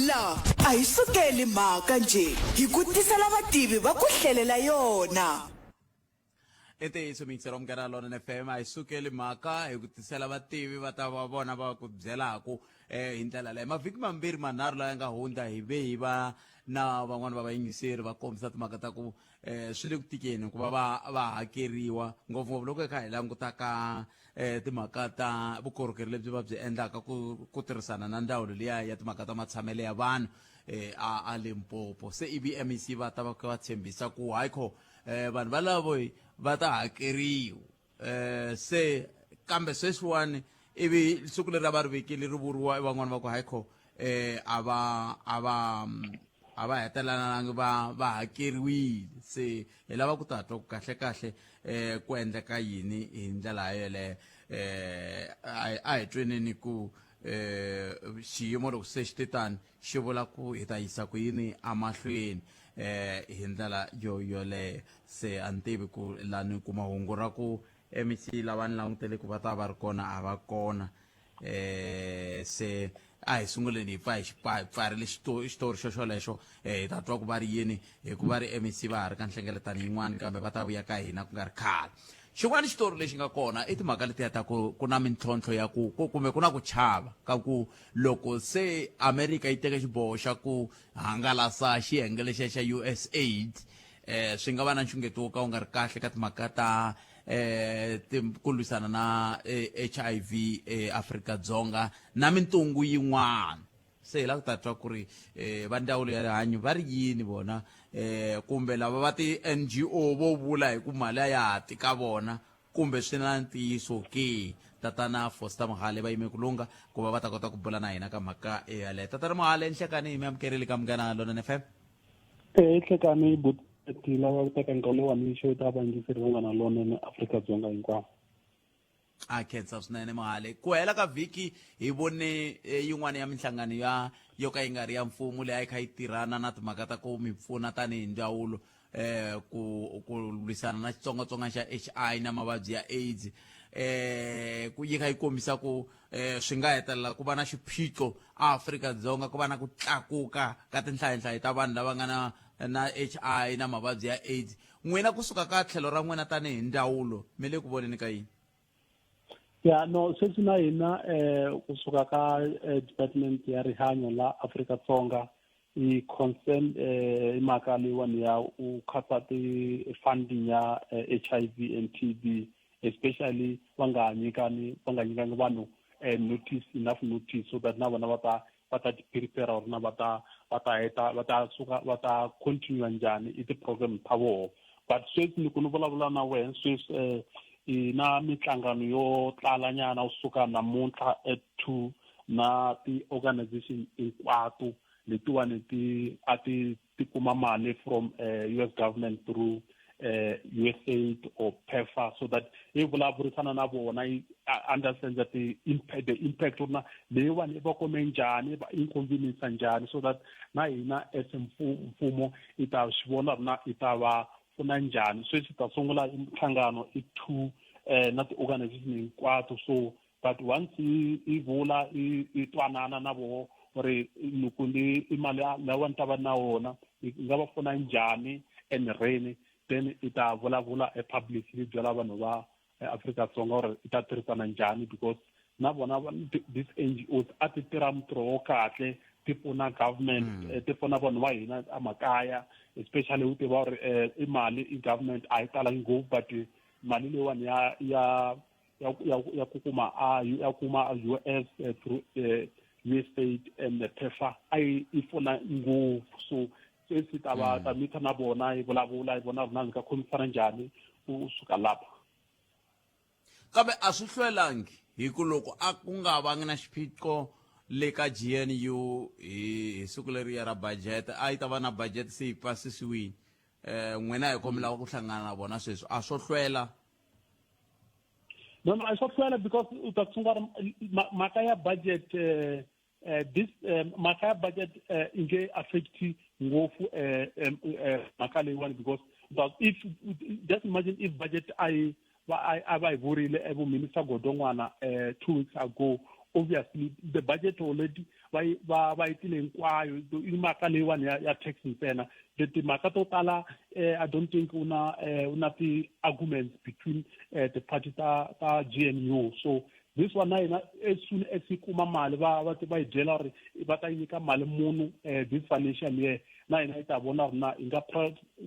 La a hi sukeli mhaka njhe, hi ku tisela vativi va ku hlelela yona. I ntiyiso miyingiseri wa Munghana Lonene FM a hi sukeli mhaka hi ku tisela vativi va ta va vona va ku byelaku eh, hi ndlela leyo mavhiki mambirhi manharhu laya nga hundza hi ve hi va na van'wani va vayingiseri va kombisa timhaka ta ku eh, swi le ku tikeni ku va va va hakeriwa ngopfungopfu loko hi kha hi languta ka eh, timhaka ta vukorhokeri lebyi va byi endlaka ku ku tirhisana na ndzawulo liya ya timhaka ta matshamelo ya vanhu eh, a a Limpopo se ivi MEC va ta va kha va tshembisa ku hayi kho eh, vanhu valavo va ta hakeriwa eh, se kambe sweswiwani ivi siku leri a va ri vekile ri vuriwa van'wani va ku hayi kho eh, a va a va a va hetelelangi va va hakeriwile se hi lava ku ta twa ku kahle kahle eh ku endleka yini hi ndlela yeleyo eh a hi tweneni ku eh xiyimo loko se xi te tani xi vula ku hi ta yisa ku yini emahlweni eh hi ndlela yo yoleyo se a ni tivi ku lani kuma hungu ra ku MEC lava ni langutele ku va ta va ri kona a va kona eh se a hi sunguleni hi pfa hi xi pfarile xitori xo xolexo eh, hi ta twa ku va ri yini hikuva ri MEC va ha ri ka nhlengeletano yin'wana kambe va ta vuya ka hina ku nga ri khale xin'wana xitori lexi nga kona i timhaka letiya ta ku ku na mintlhontlho ya ku kumbe ku na ku chava ka ku Loko se Amerika yi teke xiboho xa ku hangalasa xiyenge lexiya xa USAID, eh, swi nga va na nxungeto wo ka wu nga ri kahle ka timhaka ta eh, ku lwisana na eh, HIV eAfrika-Dzonga na mintungu yin'wana. Se hi lava ku ta twa ku ri eh, va ndzawulo ya rihanyo va ri yini vona eh, kumbe lava va ti-NGO vo vula hi ku mali a ya ha ti ka vona Kumbe swi na ntiyiso ke? Tatana Foster Mohale va yime ku lungha ku va va ta kota ku bula na hina ka mhaka yaleyo. Tatana Mohale, nhlekani hi mi amukerile ka Munghana Lonene FM. E nhlekani buti lava ku teka nkarhi lowu ni xeweta vayingiseri va Munghana Lonene Afrika-Dzonga hinkwavo. A khensa swinene Mohale. Ku hela ka vhiki hi vone eh, yin'wana ya minhlangano ya yo ka yi nga ri ya mfumo leyi a yi kha yi tirhana na timhaka ta ku mi pfuna tanihi ndzawulo eh ku ku lwisana na xitsongwatsongwana xa HI na mavabyi ya AIDS eh ku yi kha yi kombisa ku eh swi nga hetelela ku va na xiphiqo aAfrika-Dzonga ku va na ku tlakuka ka tinhlayenhlaye ta vanhu lava nga na na HI na mavabyi ya AIDS n'wina kusuka ka tlhelo ra n'wina tanihi ndzawulo mi le ku voneni ka yini ya no sweswi na hina eh kusuka ka eh, department ya rihanyo la Afrika Dzonga i concern eh i mhaka leyiwani ya u khata ti-funding ya eh, HIV and TB especially va nga nyikani va nga nyikangi vanhu eh, notice enough notice so that na vona va ta va ta ti-prepare or na va ta va ta heta va ta suka va ta continue njhani i ti-program ta vona but sweswi ni ku ni vulavula na wena sweswi um i na minhlangano yo tlalanyana kusuka namuntlha at 2 na ti-organization hinkwato letiwani ti a ti ti kuma mali from uh, eh, US government through uh, eh, USAID or PEPFAR so that yi vulavurisana na vona yi understand that the impact, the impact na leyiwani i va kome njhani va inconvenience njhani so that na hina as mfumo i ta swi vona ri na i ta va pfuna njhani sweswi ta sungula nhlangano i two eh na ti-organization hinkwato so but once i vula i twanana na voho uri loko ni i mali lawa ni ta va na wona yi nga va pfuna njhani enirheni then i ta vulavula e public yi byela vanhu va Afrika-Dzonga uri i ta tirhisana njhani because na vona these NGOs a ti tirha mintirho wo kahle ti pfuna government mm. Eh, ti pfuna vanhu va hina emakaya especially u tiva uri eh, i mali i government a yi talangi ngopfu but mali leyiwani ya ya ya ya ya ku kuma a ya kuma US eh, through eh, USAID and the PEPFAR a yi yi pfuna ngopfu so sweswi ta va mm. ta mitha na vona yi vulavula yi vona na nga khomisana njhani u suka lapha. Kambe a swi hlwelangi hi ku loko a ku nga vangi na xiphiqo le ka GNU hi hi siku leriya ra budget a yi ta va na budget se yi pasisiwile eh n'wina hi komi lava ku hlangana na vona sweswi a swo hlwela No, no, a swo hlwela because u ta tsunga mhaka ya budget eh, eh, this eh, mhaka ya budget eh, i nge affect ngopfu eh, eh, mhaka leyiwani because but if just imagine if budget a yi va a va yi vurile evo minister Godongwana 2 weeks ago, obviously the budget already va va va yi tile hinkwayo i mhaka leyiwani ya ya tax ntsena. The timhaka to tala I don't think una una ti arguments between the party ta ta GNU. So this one na yena as soon as yi kuma mali va va va yi byela uri va ta nyika mali munhu this financial year, na yena yi ta vona uri na yi nga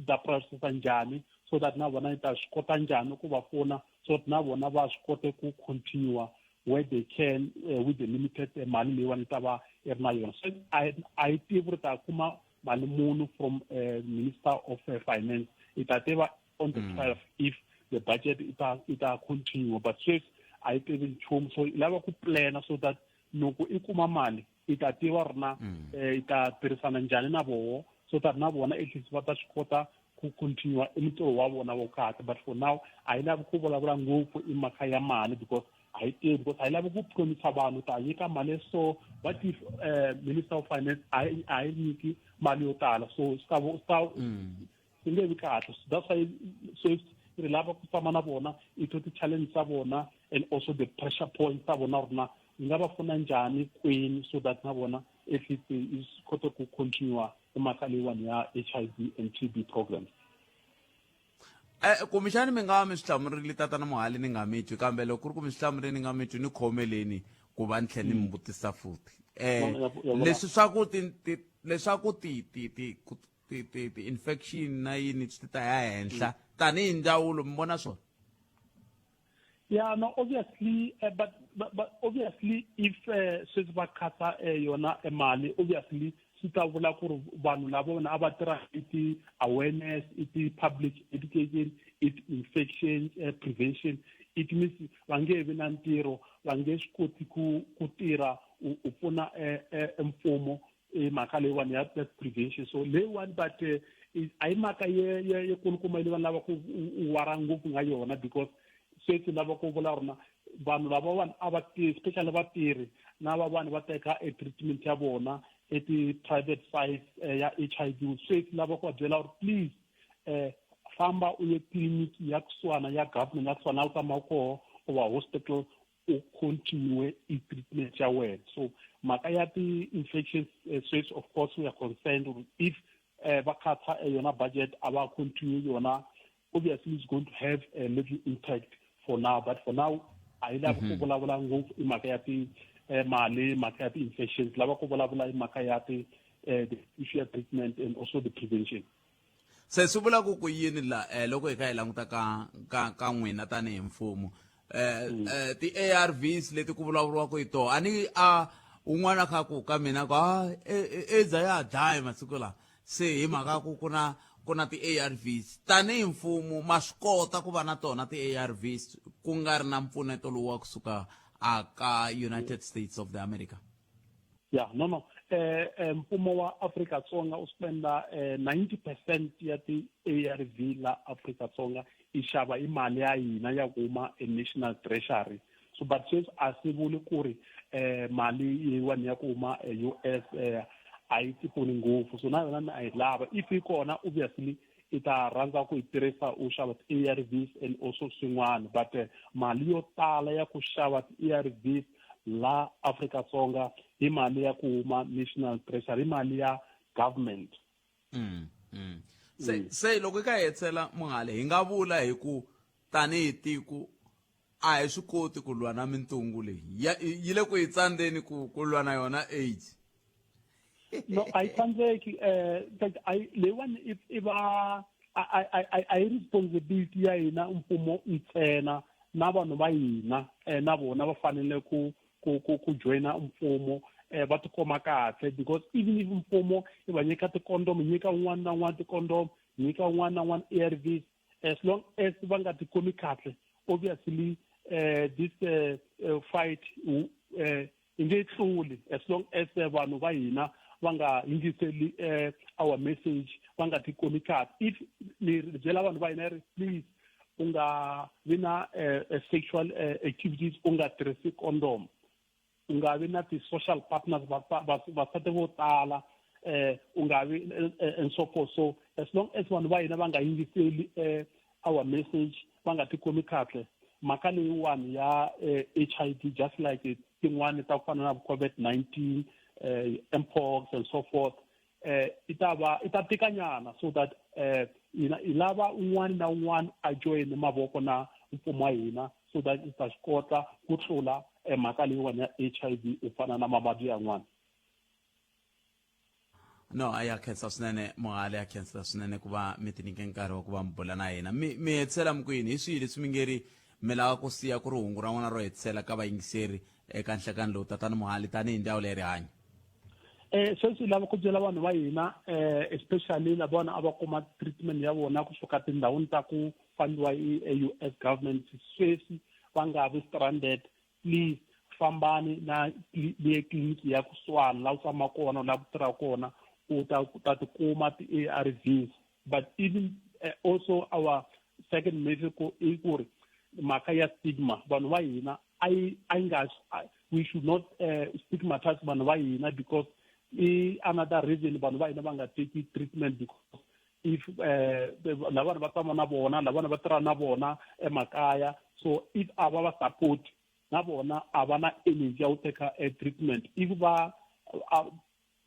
ta processa njhani so that na vona yi ta swi kota njhani ku va pfuna so that na vona va swi kote ku continue where they can with the limited mali leyiwani yi ta va yi ri na yona. So a yi tivi ri ta kuma mali muni from minister of finance. I ta tiva on the 12 if the budget i ta i ta continue, but sweswi a yi tivi nchumu. So i lava ku plana so that loko i kuma mali i ta tiva ri na i ta tirhisana njhani na voho so that na vona at least va ta swi kota ku continue i mintirho wa vona wo kahle. But for now a yi lavi ku vulavula ngopfu i mhaka ya mali because a yi tivi, because a yi lavi ku promisa vanhu ta nyika mali. So what if minister of finance a yi a yi nyiki mali yo tala? So swi ta swi ta swi nge vi kahle. So that's why sweswi ri lava ku tshama na vona i twa ti-challenge ta vona and also the pressure points ta vona ri na yi nga va pfuna njhani kwini so that na vona at least yi swi kota ku continue i mhaka leyiwani ya HIV and TB programs. Kumbexani mi nga va mi swi hlamurile tatana Muhali ni nga mi twi, kambe loko ku ri ku mi swi hlamurile ni nga mi twi, ni khomeleni ku va ni tlhela ni mi vutisa futhi. Leswi swa ku ti ti leswaku ti ti ti ku ti ti ti infection na yini swi ta ya henhla tanihi ndzawulo mi vona swona? Yeah, no, obviously, but obviously, if sweswi va khata yona mali, obviously swi ta vula ku ri vanhu lava vona a va tirha i ti-awareness, i ti-public education, i ti-infection prevention, it means va nge vi na ntirho, va nge swi koti ku ku tirha u pfuna mfumo i mhaka leyiwani ya that prevention. So leyiwani, but a yi mhaka ye ye ye kulukumba leyi vanhu lava ku u wara ngopfu nga yona because sweswi lava ku vula rona vanhu lavawani a va tirhi, especially vatirhi na va vanhu va teka e treatment ya vona e ti-private sites ya HIV. Sweswi lava ku va byela uri please famba u ye tliliniki ya kusuhana ya government ya kusuhana u tshama koho or hospital u continue i treatment ya wena. So mhaka ya ti-infections, sweswi of course we are concerned if va khatha yona budget a va continue yona, obviously it's going to have a little impact for now. But for now a yi lavi ku vulavula ngopfu i mhaka ya ti mali, mhaka ya ti-infections, lava ku vulavula i mhaka ya ti the issue ya treatment and also the prevention. Se swi vula ku ku yini la loko hi kha hi languta ka ka ka n'wina tanihi mfumo ti-ARVs leti ku vulavuriwaka hi toho, a ni a un'wana kha ku ka mina ku a AIDS a ya ha dlayi masiku lawa, se hi mhaka ku ku na ku na ti-ARVs, tanihi mfumo ma swi kota ku va na tona ti-ARVs ku nga ri na mpfuneto lowu wa kusuka a ka United States of the America? Yeah, no, mfumo wa Afrika-Dzonga u spenda 90% ya ti-ARV la Afrika-Dzonga i xava i mali ya hina ya huma e National Treasury. So but sweswi a swi vuli ku ri mali yiwani ya ku huma US a yi ti pfuni ngopfu. So na yona ni a yi lava if yi kona, obviously i ta rhandza ku yi tirhisa u xava ti-ARVs and also swin'wana, but mali yo tala ya ku xava ti-ARVs la Afrika-Dzonga hi mali ya ku huma National Treasury, hi mali ya government. Se se loko i ka hetsela Muhali, hi nga vula hi ku tanihi tiko a hi swi koti ku lwa na mintungu leyi ya yi le ku hi tsandzeni ku ku lwa na yona AIDS? No, a yi tsandzeki. In fact leyiwani i va a yi responsibility ya hina mfumo ntsena, na vanhu va hina na vona va fanele ku ku ku ku joyina mfumo va tikoma kahle, because even if mfumo i va nyika ti-condom, nyika un'wana na un'wana ti-condom, nyika un'wana na un'wana ARVs. As long as va nga tikhomi kahle, obviously this fight yi nge tluli as long as vanhu va hina va nga yingiseli our message, va nga tikhomi kahle. If ni byela vanhu va hina ri please u nga vi na sexual activities u nga tirhisi condom, u nga vi na ti-social partners, vasati vo tala, u nga vi and so forth. So as long as vanhu va hina va nga yingiseli our message, va nga tikhomi kahle, mhaka leyiwani ya HIV, just like tin'wani ta ku fana na COVID-19, mpox and so forth, i ta va i ta tikanyana. So that hina hi lava un'wana na un'wana a joyine mavoko na mfumo wa hina so that hi ta swi kota ku tlula mhaka leyiwani ya HIV u fana na mavabyi yan'wana. No, a ya khensa swinene Muhali, ya khensa swinene ku va mi tinyike nkarhi wa ku va mi bula na hina. Mi hetisela mi ku yini hi swihi leswi mi nge ri mi lava ku siya ku ri hungu ra n'wina ro hetisela ka vayingiseri eka nhlekani lowu, Tatana Muhali, tanihi ndzawulo ya rihanyo? Sweswi lava ku byela vanhu va hina, especially lavana a va kuma treatment ya vona kusuka tindhawini ta ku fambiwa hi US government, sweswi va nga vi stranded. Please fambani na le tliliniki ya kusuhani la u tshama kona, la ku tirha kona, u ta tikuma ti-ARVs. But even also our second message i ku ri mhaka ya stigma, vanhu va hina a yi a yi nga, we should not stigmatize vanhu va hina, because i another reason vanhu va hina va nga teki treatment, because if lavana va tshama na vona, lavana va tirha na vona emakaya, so if a va va support na vona a va na energy ya ku teka treatment. If va a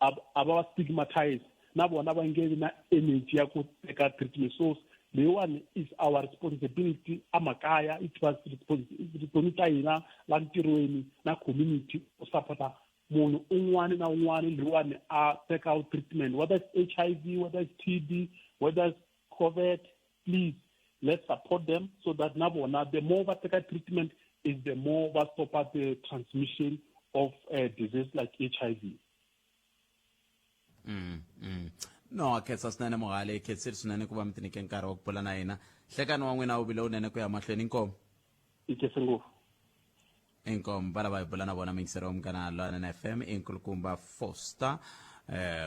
va va stigmatize, na vona va nge vi na energy ya ku teka treatment. So leyiwani is our responsibility amakaya, it was responsibility ta hina la ntirhweni na community ku support-a munhu un'wana na un'wana loyiwani a teka treatment, whether it's HIV, whether it's TB, whether it's COVID. Please let's support them so that na vona the more va teka treatment is the more va stopa the transmission of a disease like HIV. No, a khensa swinene Muhali, khensile swinene ku va mi tinike nkarhi wa ku bula na hina. Nhlekani wa n'wina wu vile wunene ku ya mahlweni. Inkomu. I khense ngopfu. Inkomu. Va lava hi bula na vona muyingiseri wa Munghana Lonene FM i Nkulukumba Foster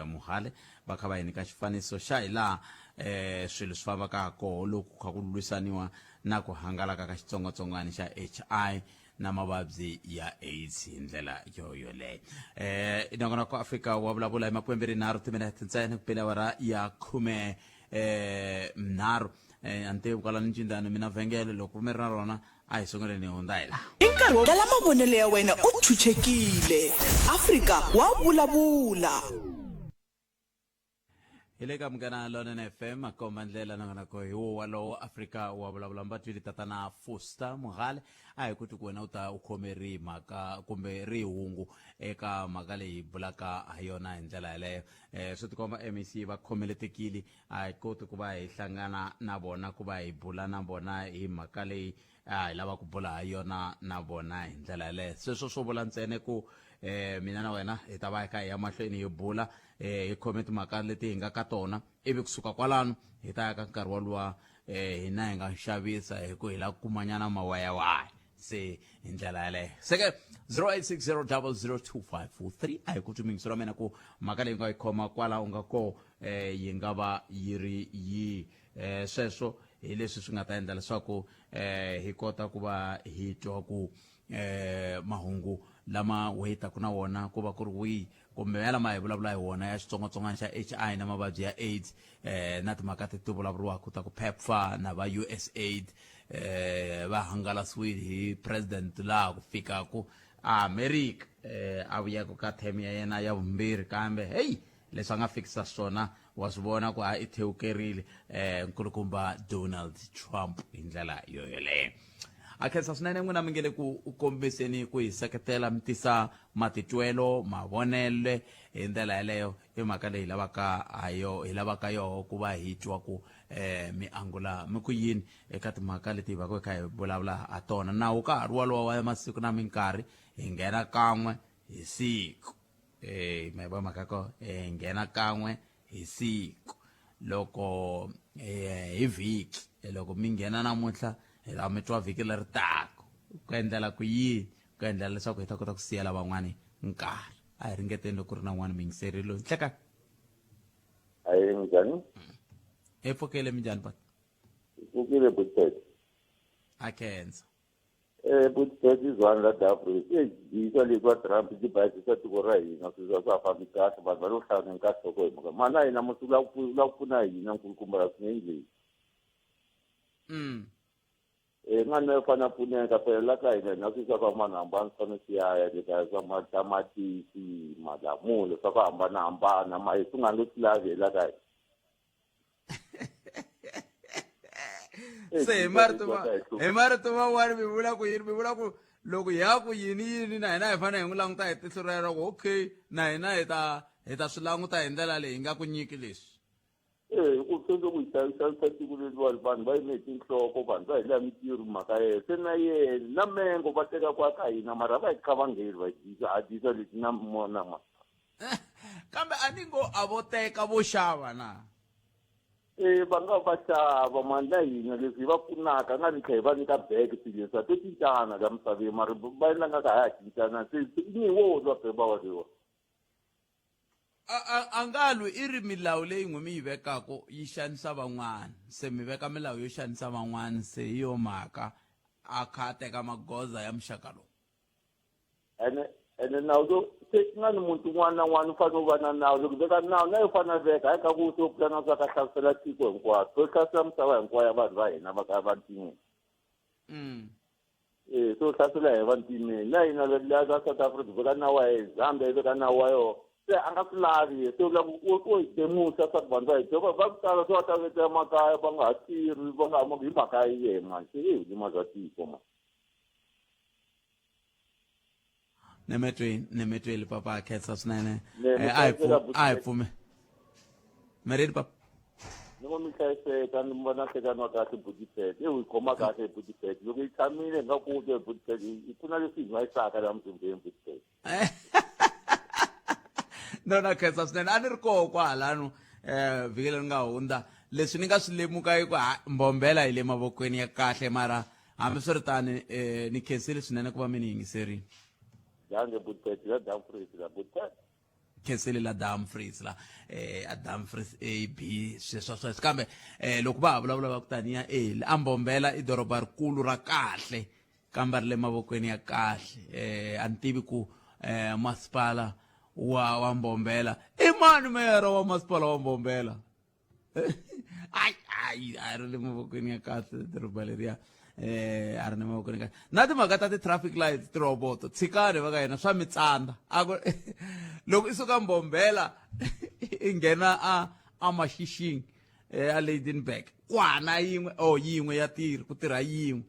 Muhale, va kha va hi nyika xifaniso xa hi laha swilo swi fambaka ha koho loko kha ku lwisaniwa na ku hangalaka ka xitsongwatsongwana xa HI na mavabyi ya AIDS hi ndlela yo yoleyo. Nongonoko Afrika wa vulavula hi 23 timinete ntsena ku bela awara ya khume nharhu. A ni tivi kwalano ncindani mina vhengele loko mi ri na rona, a hi sunguleni hi hundza hi laha. I nkarhi wo tala mavonelo ya wena u chuchekile. Afrika wa vulavula. Hi le ka Munghana Lonene FM, makomba ndlela nongonoko hi wo walowo Afrika wa vulavula. Mbatwili Tatana Foster Muhale, a hi kuti ku wena u ta u khome rihi mhaka kumbe rihi hungu eka mhaka leyi hi bulaka ha yona hi ndlela yaleyo. Swi tikomba MEC va khomeletekile, a hi koti ku va hi hlangana na vona ku va hi bula na vona hi mhaka leyi a hi lava ku bula ha yona na vona hi ndlela yaleyo. Sweswo swo vula ntsena ku mina na wena hi ta va hi kha hi ya mahlweni hi bula, hi khome timhaka leti hi nga ka tona, ivi kusuka kwalano hi ta ya ka nkarhi woluwa hina hi nga xavisa hi ku hi lava ku kumanyana mawayawaya. Se hi ndlela yaleyo se ke 0860002543, a hi ku twi mingiso ra mina ku mhaka leyi nga yi khoma kwala u nga koho yi nga va yi ri yihi. Sweswo hi leswi swi nga ta endla leswaku hi kota ku va hi twa ku mahungu lama wetaku na wona ku va ku ri wihi, kumbe ya lama hi vulavula hi wona ya xitsongwatsongwana xa HI na mavabyi ya AIDS, na timhaka ti vulavuriwaka ta ku PEPFAR na va USAID va hangalasiwile hi president laha ku fikaku America, a vuyaka ka term ya yena ya vumbirhi, kambe hey, leswi a nga fikisa swona wa swi vona ku a i thewukerile nkulukumba Donald Trump hi ndlela yo yoleyo. A khensa swinene n'wina mi nge le ku kombiseni ku hi seketela, mi tisa matitwelo, mavonele hi ndlela yeleyo. I mhaka leyi lavaka ha yo hi lavaka yoho ku va hi twa ku mi angula mi ku yini eka timhaka leti hi vaka hi kha hi vulavula ha tona. Nawu ka ha ri walowa wa masiku na minkarhi, hi nghena kan'we hi siku. Ma yi vona mhaka ko hi nghena kan'we hi siku. loko eh, hi vhiki eh, loko mi nghena namuntlha hi ta mi twa vhiki leri taka ku endlela ku yini ku endlela leswaku hi ta kota ku siyela van'wani nkarhi a hi ringeteni loko ku ri na un'wana muyingiseri loyi nhlekani Ayi minjhani? Hi pfukile minjhani papa? Hi pfukile Butpet. A khensa. Eh Butpet izwani la Dafri. Eh yisa le kwa Trump ti bayizisa tiko ra hina swilo swa fambi kahle vanhu va lo hlangana ka hloko hi mhaka mana hina musi la ku la ku pfuna hina nkulukumba la swinene leyi. Eh n'wana u fanele a pfuneka phela la ka hina hina swilo swa ku hambanahambana swi fanele swi ya ya le kaya swa matamatisi malamula swa ku hambanahambana ma hi swi nga nge swi lavi hi la ka hina se hi marito ma hi marito man'wani mi vula ku yini mi vula ku loko hi ya ku yini yini na hina hi fanele hi n'wi languta hi tihlo rero ku okay na hina hi ta hi ta swi languta hi ndlela leyi hi nga ku nyiki leswi Ee, hi ku se loko hi xavisa tiko leriwani vanhu va yime hi tinhloko vanhu va hela mintirho mhaka yena se na yena na mengo va teka kwa ka hina mara va hi qavangeli va dyisa ha dyisa leti na mona ma kambe a ni ngo a vo teka vo xava na ee va nga va xava mani na hina leswi hi va pfunaka nga ni tlhe hi va nyika beke swilo leswi a to cincana la misaveni mara va endla nga ka ha ya cincana se ni wo lwa beba waliwa a, a, a nga lwi i ri milawu leyi n'we mi yi vekaka yi xanisa van'wana se mi veka milawu yo xanisa van'wana se hi yo mhaka a kha a teka magoza ya muxaka lowu ene ene nawu lo se nga ni muti un'wana na un'wana u fanele u va na nawu loko veka nawu na yo fanele a veka hayi ka ku se u pulana swa ka hlasela tiko hinkwaro swo hlasela misava hinkwayo ya vanhu va hina va ka vantimeni Eh, so hlasela hi vantimeni na hina la ka South Africa veka nawu wa yena Zambia yi veka nawu wa yona se a nga swi lavi se u lava ku u hi demusa swa ku vanhu va hi va va ku tala se va ta veka makaya va nga ha tirhi va nga ha hi mhaka ya yena mani se i limaza tiko mani nemetweni nemetweni papa a khensa swinene eh, a hi a hi pfume merini papa ni ngo mi hlayiseka ni vona hlekani wa kahle budipet e u yi khoma kahle budipet loko yi tshamile hi nga ku twe budipet yi pfuna leswi hi nwayisaka laha muzimbeni budipet no na khensa swinene a ni ri koho kwahalano um vhiki leri nga hundza leswi ni nga swi lemuka i ku mbombela hi le mavokweni ya kahle mara hambiswiritano um ni khensile swinene ku va mi ni yingiserile dange budipet la dumfries la budipet khensile la Dumfries la eh a Dumfries A B sweswo sweswo kambe eh loko va ha vulavula va ku taniya eh a Mbombela i doroba rikulu ra kahle kambe ri le mavokweni ya kahle eh a ni tivi ku eh masipala wa wa Mbombela i mani meyara wa masipala wa Mbombela ayi ayi a ri le mavokweni ya kahle doroba leriya eh a ri le mavokweni kahle na timhaka ta ti-traffic lights tirhoboto tshikani va ka yena swa mi tsandza a ku loko i suka mbombela i nghena a a maxixing eh, a Lydenburg kwana yin'we oh yin'we ya tirhi ku tirha yin'we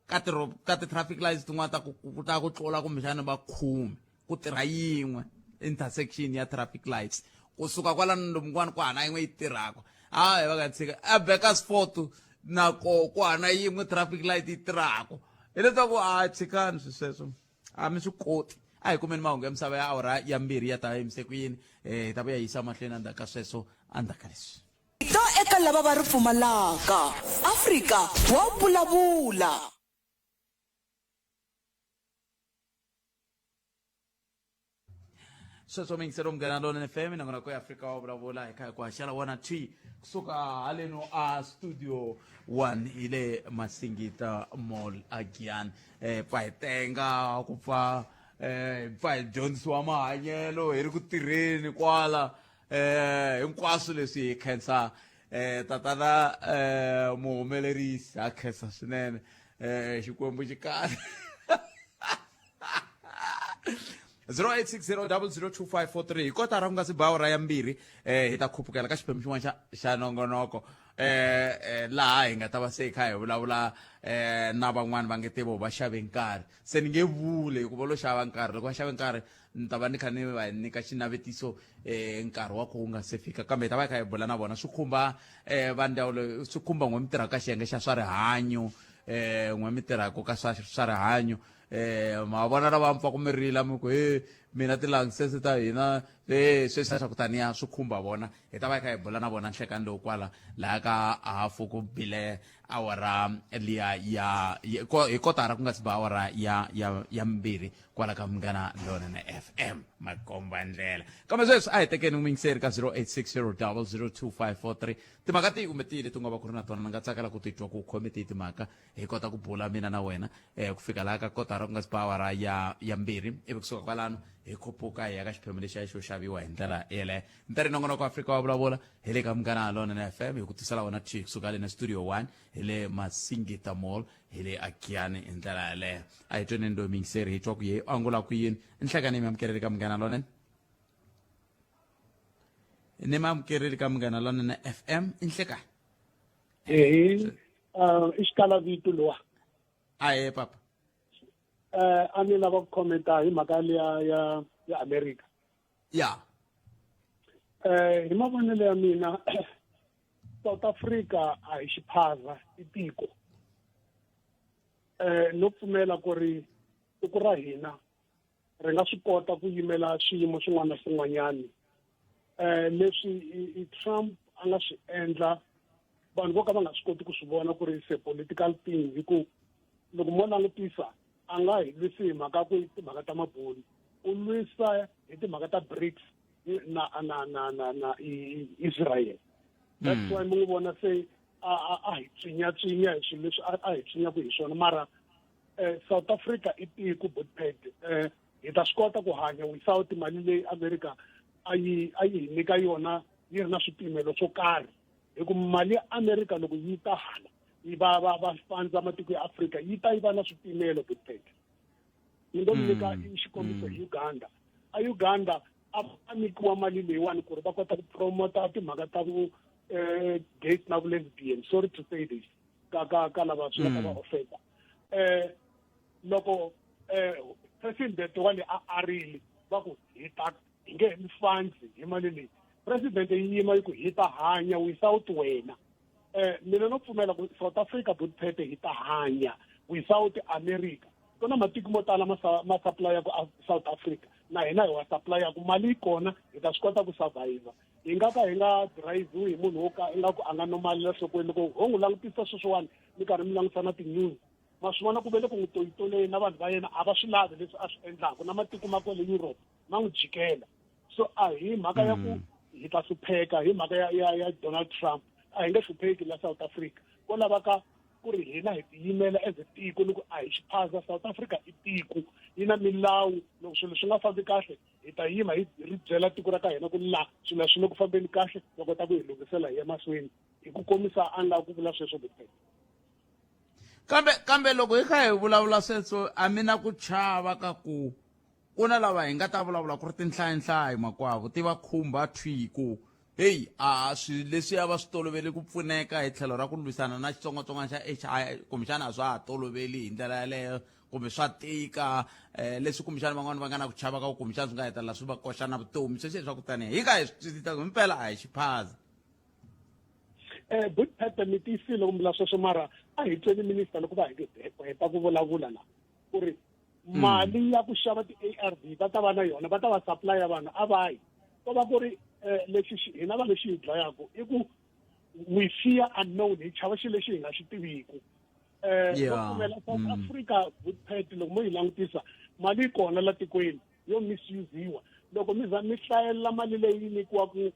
ka ti ka ti-traffic lights tin'wana ta ku ta ku tlula kumbexana va khume ku tirha yin'we intersection ya traffic lights kusuka kwalano lomu kun'wana ku hana yin'we yi tirhaka hayi va nga tshika a Bakersfort na ko ku hana yin'we traffic light yi tirhaka hileswaku a tshikani swi sweswo a mi swi koti a hi kumeni mahungu ya misava ya awara ya mbirhi ya ta yimise ku yini um hi ta vuya yisa mahlweni endzhaku ka sweswo endzhaku ka leswi Rito eka lava va ri pfumalaka. Afrika wa vulavula. Sweswo miyingiselo Munghana Lonene FM nakona ku Afrika wa vulavula hi kha hi ku haxela wona t kusuka haleno a studio 1 hi le Masingita Mall a Giyani eh pfa hi tenga ku pfa eh pfa hi dyondzisiwa mahanyelo hi ri ku tirheni kwala eh hinkwaswo leswi hi khensa eh tatana eh muhumelerisi ha khensa swinene eh xikwembu xi kahle 0860002543 hi kotara ku nga si ba awara ya mbirhi eh hi ta khupukela ka xiphemu xin'wana xa xa nongonoko eh, eh laha hi nga ta va se hi kha hi vulavula eh na van'wani va nge te vo va xave nkarhi se ni nge vuli hikuva lo xava nkarhi loko va xave nkarhi ni ta va ni kha ni va nyika xinavetiso um nkarhi wa ko wu nga se fika kambe hi ta va hi kha hi bula na vona swi khumba um va ndzawulo swi khumba n'we mi tirhaka ka xiyenge xa swa rihanyo um n'we mi tirhaka ka swa swa rihanyo um ma vona lava mi pfaku mi rila mi ku he mina tilangsese ta hina e sweswi swa ku taniya swi khumba vona hi ta va hi kha hi bula na vona nhlekani lowu kwala laha ka hafu ku bile awara liya ya hi kotara ku nga si ba awara ya ya ya mbirhi kwala ka munghana lonene fm makomba ndlela kambe sweswi a hi tekeni muyingiseri ka 0860002543 timhaka tihi kumbe tihi leti u nga va ku ri na tona ni nga tsakela ku titwa ku khome tihi timhaka hi kota ku bula mina na wena um ku fika laha ka kotara ku nga si ba awara ya ya mbirhi ivi kusuka kwalano hi khupuka hi ya ka xiphemu lexiya xo xaviwa hi ndlela yeleyo ntirhi nongonoko afrika wa vulavula hi le ka munghana lonene fm hi ku tisela wona thi kusuka le na studio 1 hi le masingita mall hi le agiyani hi ndlela yaleyo a hi tweneni loyi miyingiseri hi twa ku ye u angula ku yini nhlekani mi amukeleli ka munghana lonene ni mi amukeleli ka munghana lonene fm i nhlekani ehe i xikala vito lowa ahe papa a ni lava ku commenta hi mhaka liya ya ya America ya hi mavonelo ya mina South Africa a hi xiphaza i tiko no pfumela ku ri tiko ra hina ri nga swi kota ku yimela swiyimo swin'wana na swin'wanyana leswi i Trump a nga swi endla vanhu vo ka va nga swi koti ku swi vona ku ri it's a political thing hi ku loko mo langutisa a nga hi lwisi hi mhaka ku timhaka ta mabulu u lwisa hi timhaka ta BRICS na na na na na Israel that's why mi n'wi vona se a a hi tswinyatswinya hi swilo leswi a hi tswinyaka hi swona mara South Africa i tiko botpad hi ta swi kota ku hanya without mali leyi America a yi a yi hi nyika yona yi ri na swipimelo swo karhi hi ku mali ya America loko yi ta hala yi va va va fandza matiko ya Afrika yi ta yi va na swipimelo botpad ni ngo mi nyika xikombiso hi Uganda a Uganda a va nyikiwa mali leyiwani ku ri va kota ku promota timhaka ta ku gays na vu lesbian sorry to say this ka ka ka lava swi nga ta va offenda loko president wa le a arile va ku hi ta hi nge mi fandzi hi mali leyi president yi yima yi ku hi ta hanya without wena mina no pfumela ku South Africa botphete hi ta hanya without America ku na matiko mo tala ma ma supply ku South Africa na hina hi wa supply ku mali yi kona hi ta swi kota ku survive hi nga ka hi nga drive-iwi hi munhu wo ka ingaku a nga normal la nhlokweni loko ho n'wi langutisa sweswiwani mi karhi mi langutisa na ti-news ma swi vona ku ve le ku n'wi toyitoleni na vanhu va yena a va swi lavi leswi a swi endlaka na matiko ma kwale Europe ma n'wi jikela so a hi mhaka ya ku hi ta hlupheka hi mhaka ya ya ya Donald Trump a hi nge hlupheki la South Africa ko lava ka ku ri hina hi tiyimela as a tiko loko a hi xiphaza South Africa i tiko yi na milawu loko swilo swi nga fambi kahle hi ta yima hi ri byela tiko ra ka hina ku la swilo swi le ku fambeni kahle va kota ku hi lunghisela hi ya mahlweni hi ku komisa a nga ku vula sweswo Botpet kambe kambe loko hi kha hi vulavula sweswo a mi na ku chava ka ku ku na lava hi nga ta vulavula ku ri tinhlayinhlayi makwavo ti va khumba thwi ku heyi a swilo leswi a va swi toloveli ku pfuneka hi tlhelo ra ku lwisana na xitsongwatsongwana xa H_I kumbexana a swa ha toloveli hi ndlela yaleyo kumbe swa tika um leswi kumbexana van'wani va nga na ku chava ka ku kumbexana swi nga hetelela swi va koxa na vutomi sweswi swa ku tanihi hi kha hi swi twisisa ku himpela a hi xiphaza Botpete mi tiyisile ku vula sweswo mara a hi tweni minister loko va heta ku vulavula la ku ri mali ya ku xava ti-A_R_V va ta va na yona va ta va supplya vanhu a va yi ko va ku ri lexi hina vanhu lexi hi dlayaku i ku we fear unknown hi chava xilo lexi hi nga xi tiviku va pfumela South Africa Botpete loko mo yi langutisa mali yi kona la tikweni yo misusiwa loko mi za mi hlayelela mali leyi nyikiwaku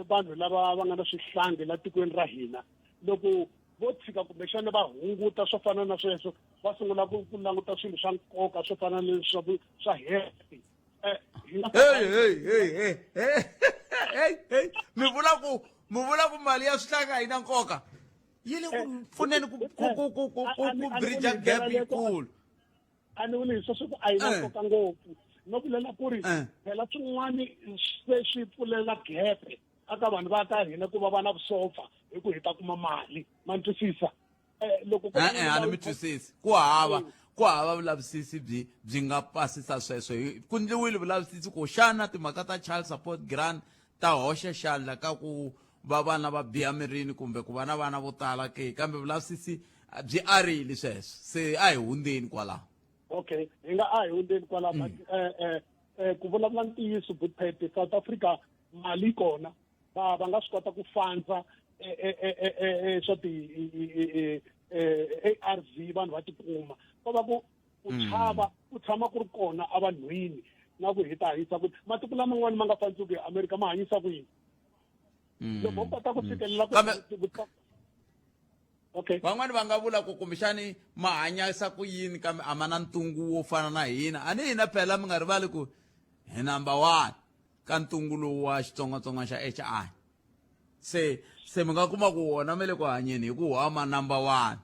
vanhu lava va nga na swihlangi la tikweni ra hina loko vo tshika kumbexana va hunguta swo fana na sweswo va sungula ku ku languta swilo swa nkoka swo fana na swa swa health hi nga hey hey hey hey hey hey hey mi vula ku mi vula ku mali ya swihlangi a yi na nkoka yi le ku pfuneni ku ku ku ku ku ku ku bridge gap yikulu a ni vuli hi sweswo ku a yi na nkoka ngopfu no vulela ku ri phela swin'wani se swi pfulela gepe aka vanhu va ka hina ku va va na vusopfa hi ku hi ta kuma mali ma ni twisisa loko ku e-e a ni mi twisisi ku hava ku hava vulavisisi byi byi nga pasisa sweswo ku ndliwile vulavisisi ku xana timhaka ta child support grant ta hoxa xandla ka ku va vana va biha mirini kumbe ku va na vana vo tala ke kambe vulavisisi byi arile sweswo se a hi hundzeni kwalaho okay hi nga a hi hundzeni kwalaho but um ku vulavula ntiyiso butpete South Africa mali yi kona va va nga swi kota ku fandza eh, eh, eh, eh, eh, eh, swa ti ARV vanhu va tikuma ko va ku ku chava ku tshama ku ri kona evanhwini na ku hi ta hanyisa ku matiko laman'wana ma nga fandziki hi America ma hanyisa ku yini loko u kota ku fikelela ku okay van'wani va nga vula ku kumbexani ma hanyisa ku yini kambe a ma na ntungu wo fana na hina a ni hina phela mi nga rivali ku hi number one ka ntungu lowu wa xitsongwatsongwana xa h i se se mi nga kuma ku wona me le ku hanyeni hi ku wa ma number one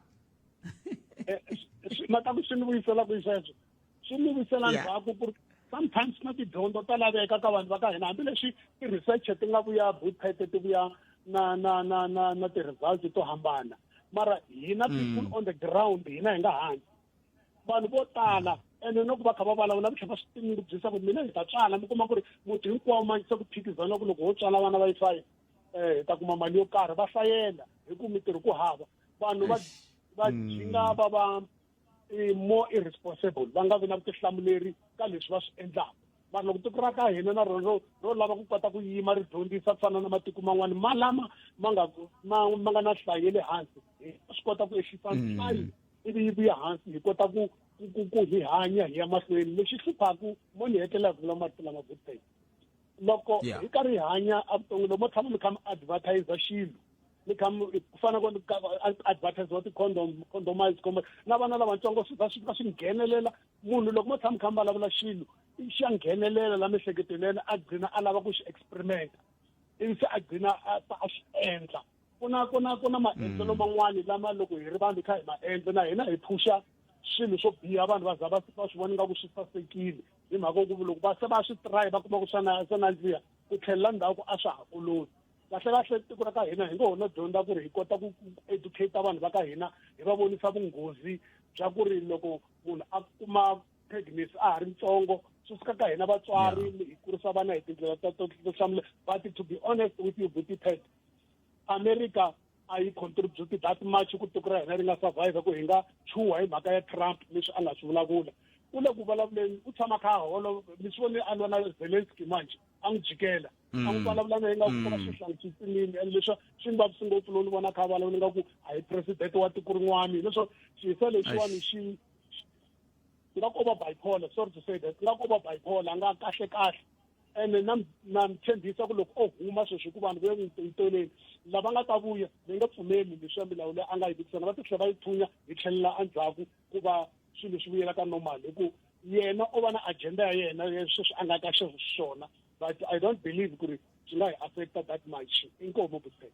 eh, mataku swi ni vuyisela ku sweswo swi ni vuyisela ndzhaku ku ri sometimes na tidyondzo ta laveka ka vanhu va ka hina hambileswi ti-research ti nga vuya butete ti vuya na na na na na ti-results to hambana mara hina people on the ground hina hi nga hansi vanhu vo tala ene loko va kha va vulavula va tlhela va swi tinyungubyisa ku mina hi ta tswala mi kuma ku ri muti hinkwawo manje se ku phikizana ku loko ho tswala vana va yi five um hi ta kuma mali yo karhi va hlayela hi ku mitirho ku hava vanhu va va jinga va va more irresponsible va nga vi na vutihlamuleri ka leswi va swi endlaka mara loko tiko ra ka hina na rona ro ro lava ku kota ku yima ri dyondzisa ku fana na matiko man'wana ma lama ma nga ma ma nga na nhlayo ya le hansi hi swi kota ku ehlisa nhlayo ivi yi vuya hansi hi kota ku ku ku hi hanya hi ya mahlweni lexi hluphaku mo ni hetelela ku vula marito lama good day loko hi karhi hi hanya evuton'wini loko mo tshama mi kha mi advertise xilo mi kha ku fana ku advertise wa ti-condom condomize na vana lavatsongo swi va swi va swi nghenelela munhu loko mo tshama mi kha mi vulavula xilo xa nghenelela la miehleketweni ya yena a gcina a lava ku xi experimenta ivi se a gcina a xi endla ku na ku na ku na maendlelo mm. man'wani lama loko hi ri vanhu kha hi maendlo na hina hi phusha swilo swo biha vanhu va za va va swi vona nga ku swi sasekile hi mhaka ku loko va se va swi try va kuma ku swa na swa nandziha ku tlhelela ndzhaku a swa ha olovi kahle kahle tiko ra ka hina hi ngo ho no dyondza ku ri hi kota ku educate vanhu va ka hina hi va vonisa vunghozi bya ku ri loko munhu a kuma pregnancy a ha ri ntsongo swi suka ka hina vatswari hi kurisa vana hi tindlela ta to hlamula but to be honest with you buti pet america a yi contribute that much ku tiko ra hina ri nga survive ku hi nga chuha hi mhaka ya trump leswi a nga swi vulavula u le ku vulavuleni u tshama kha holo mi swi vone a lwa na zelenski manje a n'wi jikela a n'wi vulavula na ingaku ko va xihlangi xi tsimile and leswi swi ni vavisi ngopfu loko ni vona kha a vulavula ingaku a hi president wa tiko rin'wani leswo xihisa lexiwani xi nga ko va bipolar sorry to say that nga ko va bipolar a nga kahle kahle ene na na mi tshembisa ku loko o huma sweswi ku vanhu va ye n'wi toyitoleni lava nga ta vuya ni nga pfumeli leswiya milawu leyi a nga yi vekisana va ta tlhela va yi thunya hi tlhelela endzhaku ku va swilo swi vuyela ka normal hi ku yena o va na agenda ya yena sweswi a nga ka xona but i don't believe ku ri swi nga hi affecta that much inkomu butete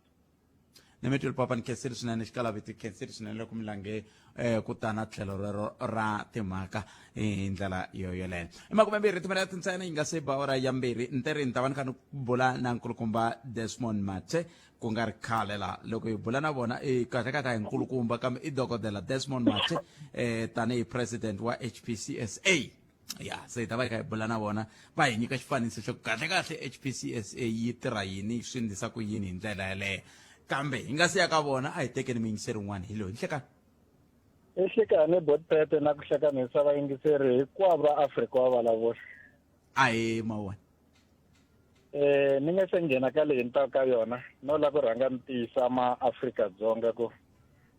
Nemetweli papa ni khensile swinene xikalaviti khensile swinene loko mi lange eh, ku ta na tlhelo rero ra timhaka hi ndlela yo yoleyo i makumembirhi timinete ntsena yi nga se ba awara ya mbirhi ntirhi ni ta va ni kha ni bula na nkulukumba Desmond Mathe ku nga ri khale la loko hi bula na vona i kahle kahle a hi nkulukumba kambe i dokodela Desmond Mathe eh, tanihi president wa HPCSA ya se hi ta va hi kha hi bula na vona va hi nyika xifaniso xo kahle kahle hpcsa yi tirha yini swi ndlisa ku yini hi ndlela yaleyo kambe hi nga si ya ka vona a hi tekeni miyingiseri wun'wana hi loyi nhlekani enhlekani botpepe na ku hlekanisa vayingiseri hinkwavo va afrika wa vulavula ahe mawona eh ni nga se nghena ka leyi ni ta ka yona no lava ku rhanga ni tiyisa maafrika-dzonga ku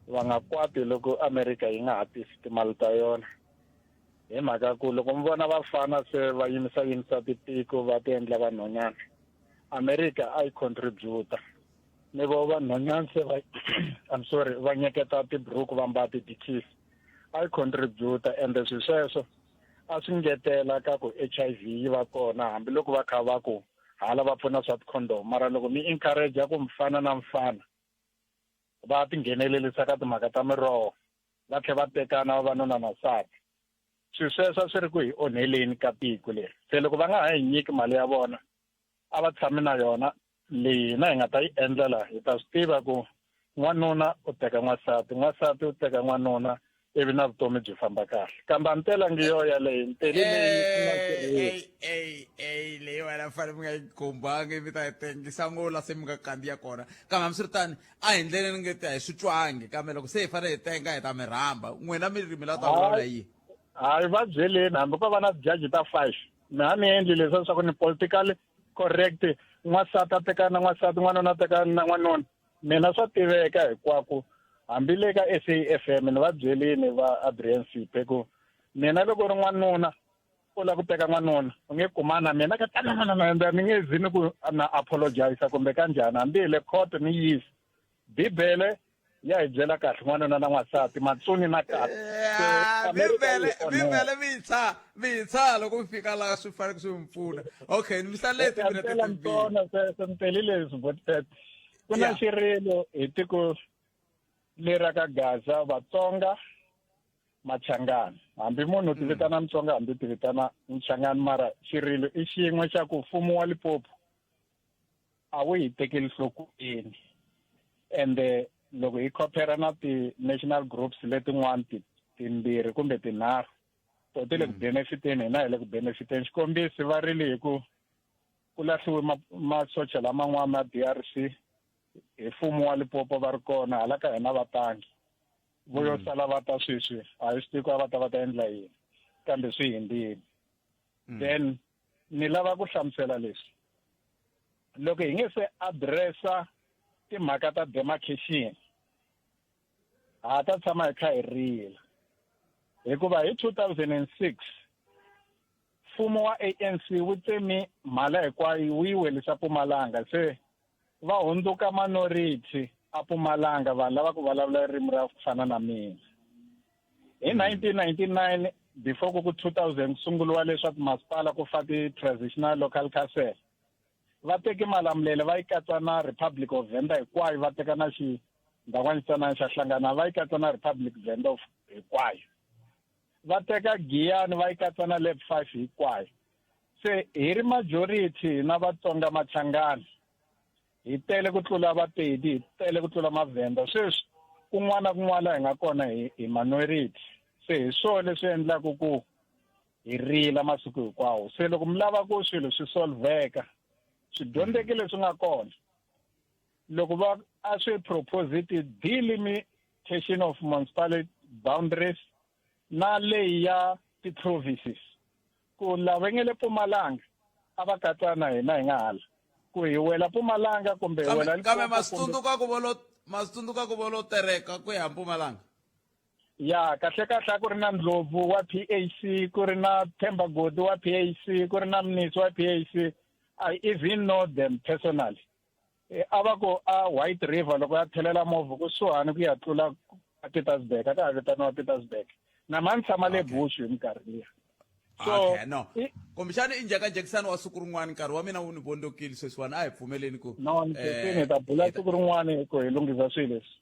va nga kwati loko amerika yi nga ha tisi timali ta yona hi mhaka ku loko mi vona vafana se va yimisa yimisa titiko va ti endla vanhwanyana america a yi contributa ni vo vanhwanyana se va I'm sorry va nyeketa tibruku va mbala ti-dickies a yi contributa ende swi sweswo a swi ngetela ka ku H_I_V yi va kona hambiloko va kha va ku hala va pfuna swa ti-condom mara loko mi encourage ku mfana na mfana va tinghenelelisa ka timhaka ta miroho va tlhela va tekana vavanuna na nsati swilo sweswo a swi ri ku hi onheleni ka tiko leri se loko va nga ha hi nyiki mali ya vona a va tshami na yona leyi hina hi nga ta yi endlela hi ta swi tiva ku n'wanuna u teka n'wansati n'wansati u teka n'wanuna ivi na vutomi byi famba kahle kambe a ni telangi yo yaleyo ni tele leyi leyi wena fanele mi nga yi khumbangi mi ta yi tengisa ngo la se mi nga kandziya kona kambe hambiswiritano a hi ndleleni nge te a hi swi twangi kambe loko se hi fanele hi tenga hi ta mi rhamba n'wina mi ri mi lava ta vulavula yihi hayi va byeleni hambi ko va na tijaji ta five Mina a ni endli leswiya swa ku ni politically correct, n'wansati a tekana na n'wansati, n'wanuna a tekana na n'wanuna. Mina swa tiveka hinkwaku, hambi le ka SAFM ni va byelini va Adrian Siphe ku mina loko u ri n'wanuna u lava ku teka n'wanuna u nge kumani na mina ka tananana ni nge zi ni ku na apologize kumbe kanjhani hambi hi le court ni yisi Bibele ya hi byela kahle n'wanuna na n'wansati matsuni na kahle Bibele Bibele mi tsha mi tsha loko mi fika laha swi fanele swi mi pfuna okay ni misa leti mina tona sweswo ni tele leswi botpet ku na xirilo hi tiko lera ka Gaza Vatsonga Machangani hambi munhu u tivitana Mutsonga hambi u tivitana Muchangani mara xirilo i xin'we xa ku mfumo wa Limpopo a wu hi tekeli nhlokweni ende loko hi compare na ti-national groups letin'wana timbirhi kumbe tinharhu to ti le ku benefiteni hina hi le ku benefiteni xikombiso va rile hi ku ku lahliwe masocha laman'wana ma D_R_C hi mfumo wa Limpopo va ri kona hala ka hina va tangi vo yo sala va ta sweswi a hi swi tivi ku a va ta va ta endla yini kambe swi hindzile then ni lava ku hlamusela leswi loko hi nge se addressa timhaka ta demarcation ha ta tshama hi kha hi rila hikuva hi 2006 mfumo wa ANC wu tsemi mhala hinkwayo wu yi welisa Mpumalanga se va hundzuka minority a Mpumalanga vanhu lava ku vulavula ririmi ra ku fana na mina hi 1999 before ku ku 2000 ku sunguriwa leswaku masipala ku fa ti-transitional local council va teke Malamulele va yi katsa na Republic of Venda hinkwayo va teka na xindhawana xitsanana xa hlangana va yi katsa na Republic Venda of hinkwayo va teka Giyani va yi katsa na Lab 5 hinkwayo se hi ri majority na Vatsonga Machangani hi tele ku tlula Vapedi hi tele ku tlula Mavhenda sweswi kun'wana na kun'wana laha hi nga kona hi hi minority se hi swona leswi endlaka ku hi rila masiku hinkwawo se loko mi lava ku swilo swi solveka swidyondzeki leswi nga kona loko va a swi propose ti-delimitation of municipality boundaries na leyi ya ti-provinces ku lava nge le Mpumalanga a va katsana hina hi nga hala ku hi wela Mpumalanga kumbe hi wela kambe masitsundzuka ku volo masitsundzuka ku volo tereka ku ya Mpumalanga ya kahle kahle a ku ri na Ndlovu wa PAC ku ri na Themba Godi wa PAC ku ri na Mnisi wa PAC I even know them personally a va ku a White River loko ya thelela movha kusuhani ku ya tlula a Petersburg a ka ha vitaniwa Petersburg na ma ni tshama le Bush hi minkarhi liya so okay, no kumbexana i njhekanjhekisano wa siku rin'wana nkarhi wa mina wu ni vondzokile sweswiwani a hi pfumeleni ku no ni hi ta bula siku rin'wana ku hi lunghisa swilo leswi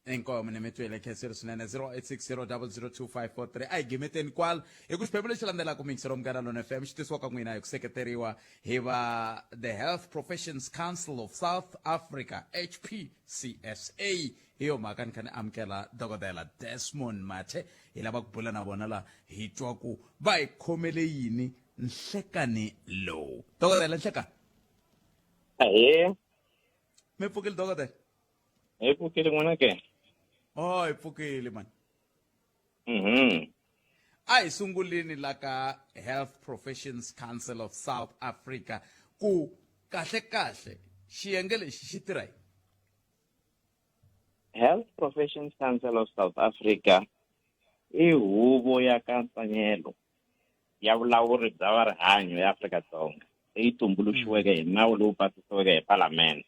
Inkomu ni mi twile khensile swinene 0860002543 a hi gimeteni kwala hi ku xiphemu lexi landzelaka mixero Munghana Lona FM xi tisiwa ka n'wina hi ku seketeriwa hi va the Health Professions Council of South Africa HPCSA hi yo mhaka ni kha ni amukela dokodela Desmond Mathe hi lava ku bula na vona la hi twa ku va hi khomele yini nhlekani lowu dokodela nhlekani Ahee. Mi pfukile dokodela Hi pfukile n'wana ke? Oh, hi pfukile mani. A hi sunguleni la ka Health Professions Council of South Africa ku kahle kahle xiyenge lexi xi tirha yini? Health Professions Council of South Africa i huvo ya katsanyelo ya vulawuri bya va rihanyo ya Afrika-Dzonga leyi tumbuluxiweke hi nawu lowu pasisiweke hi Palamende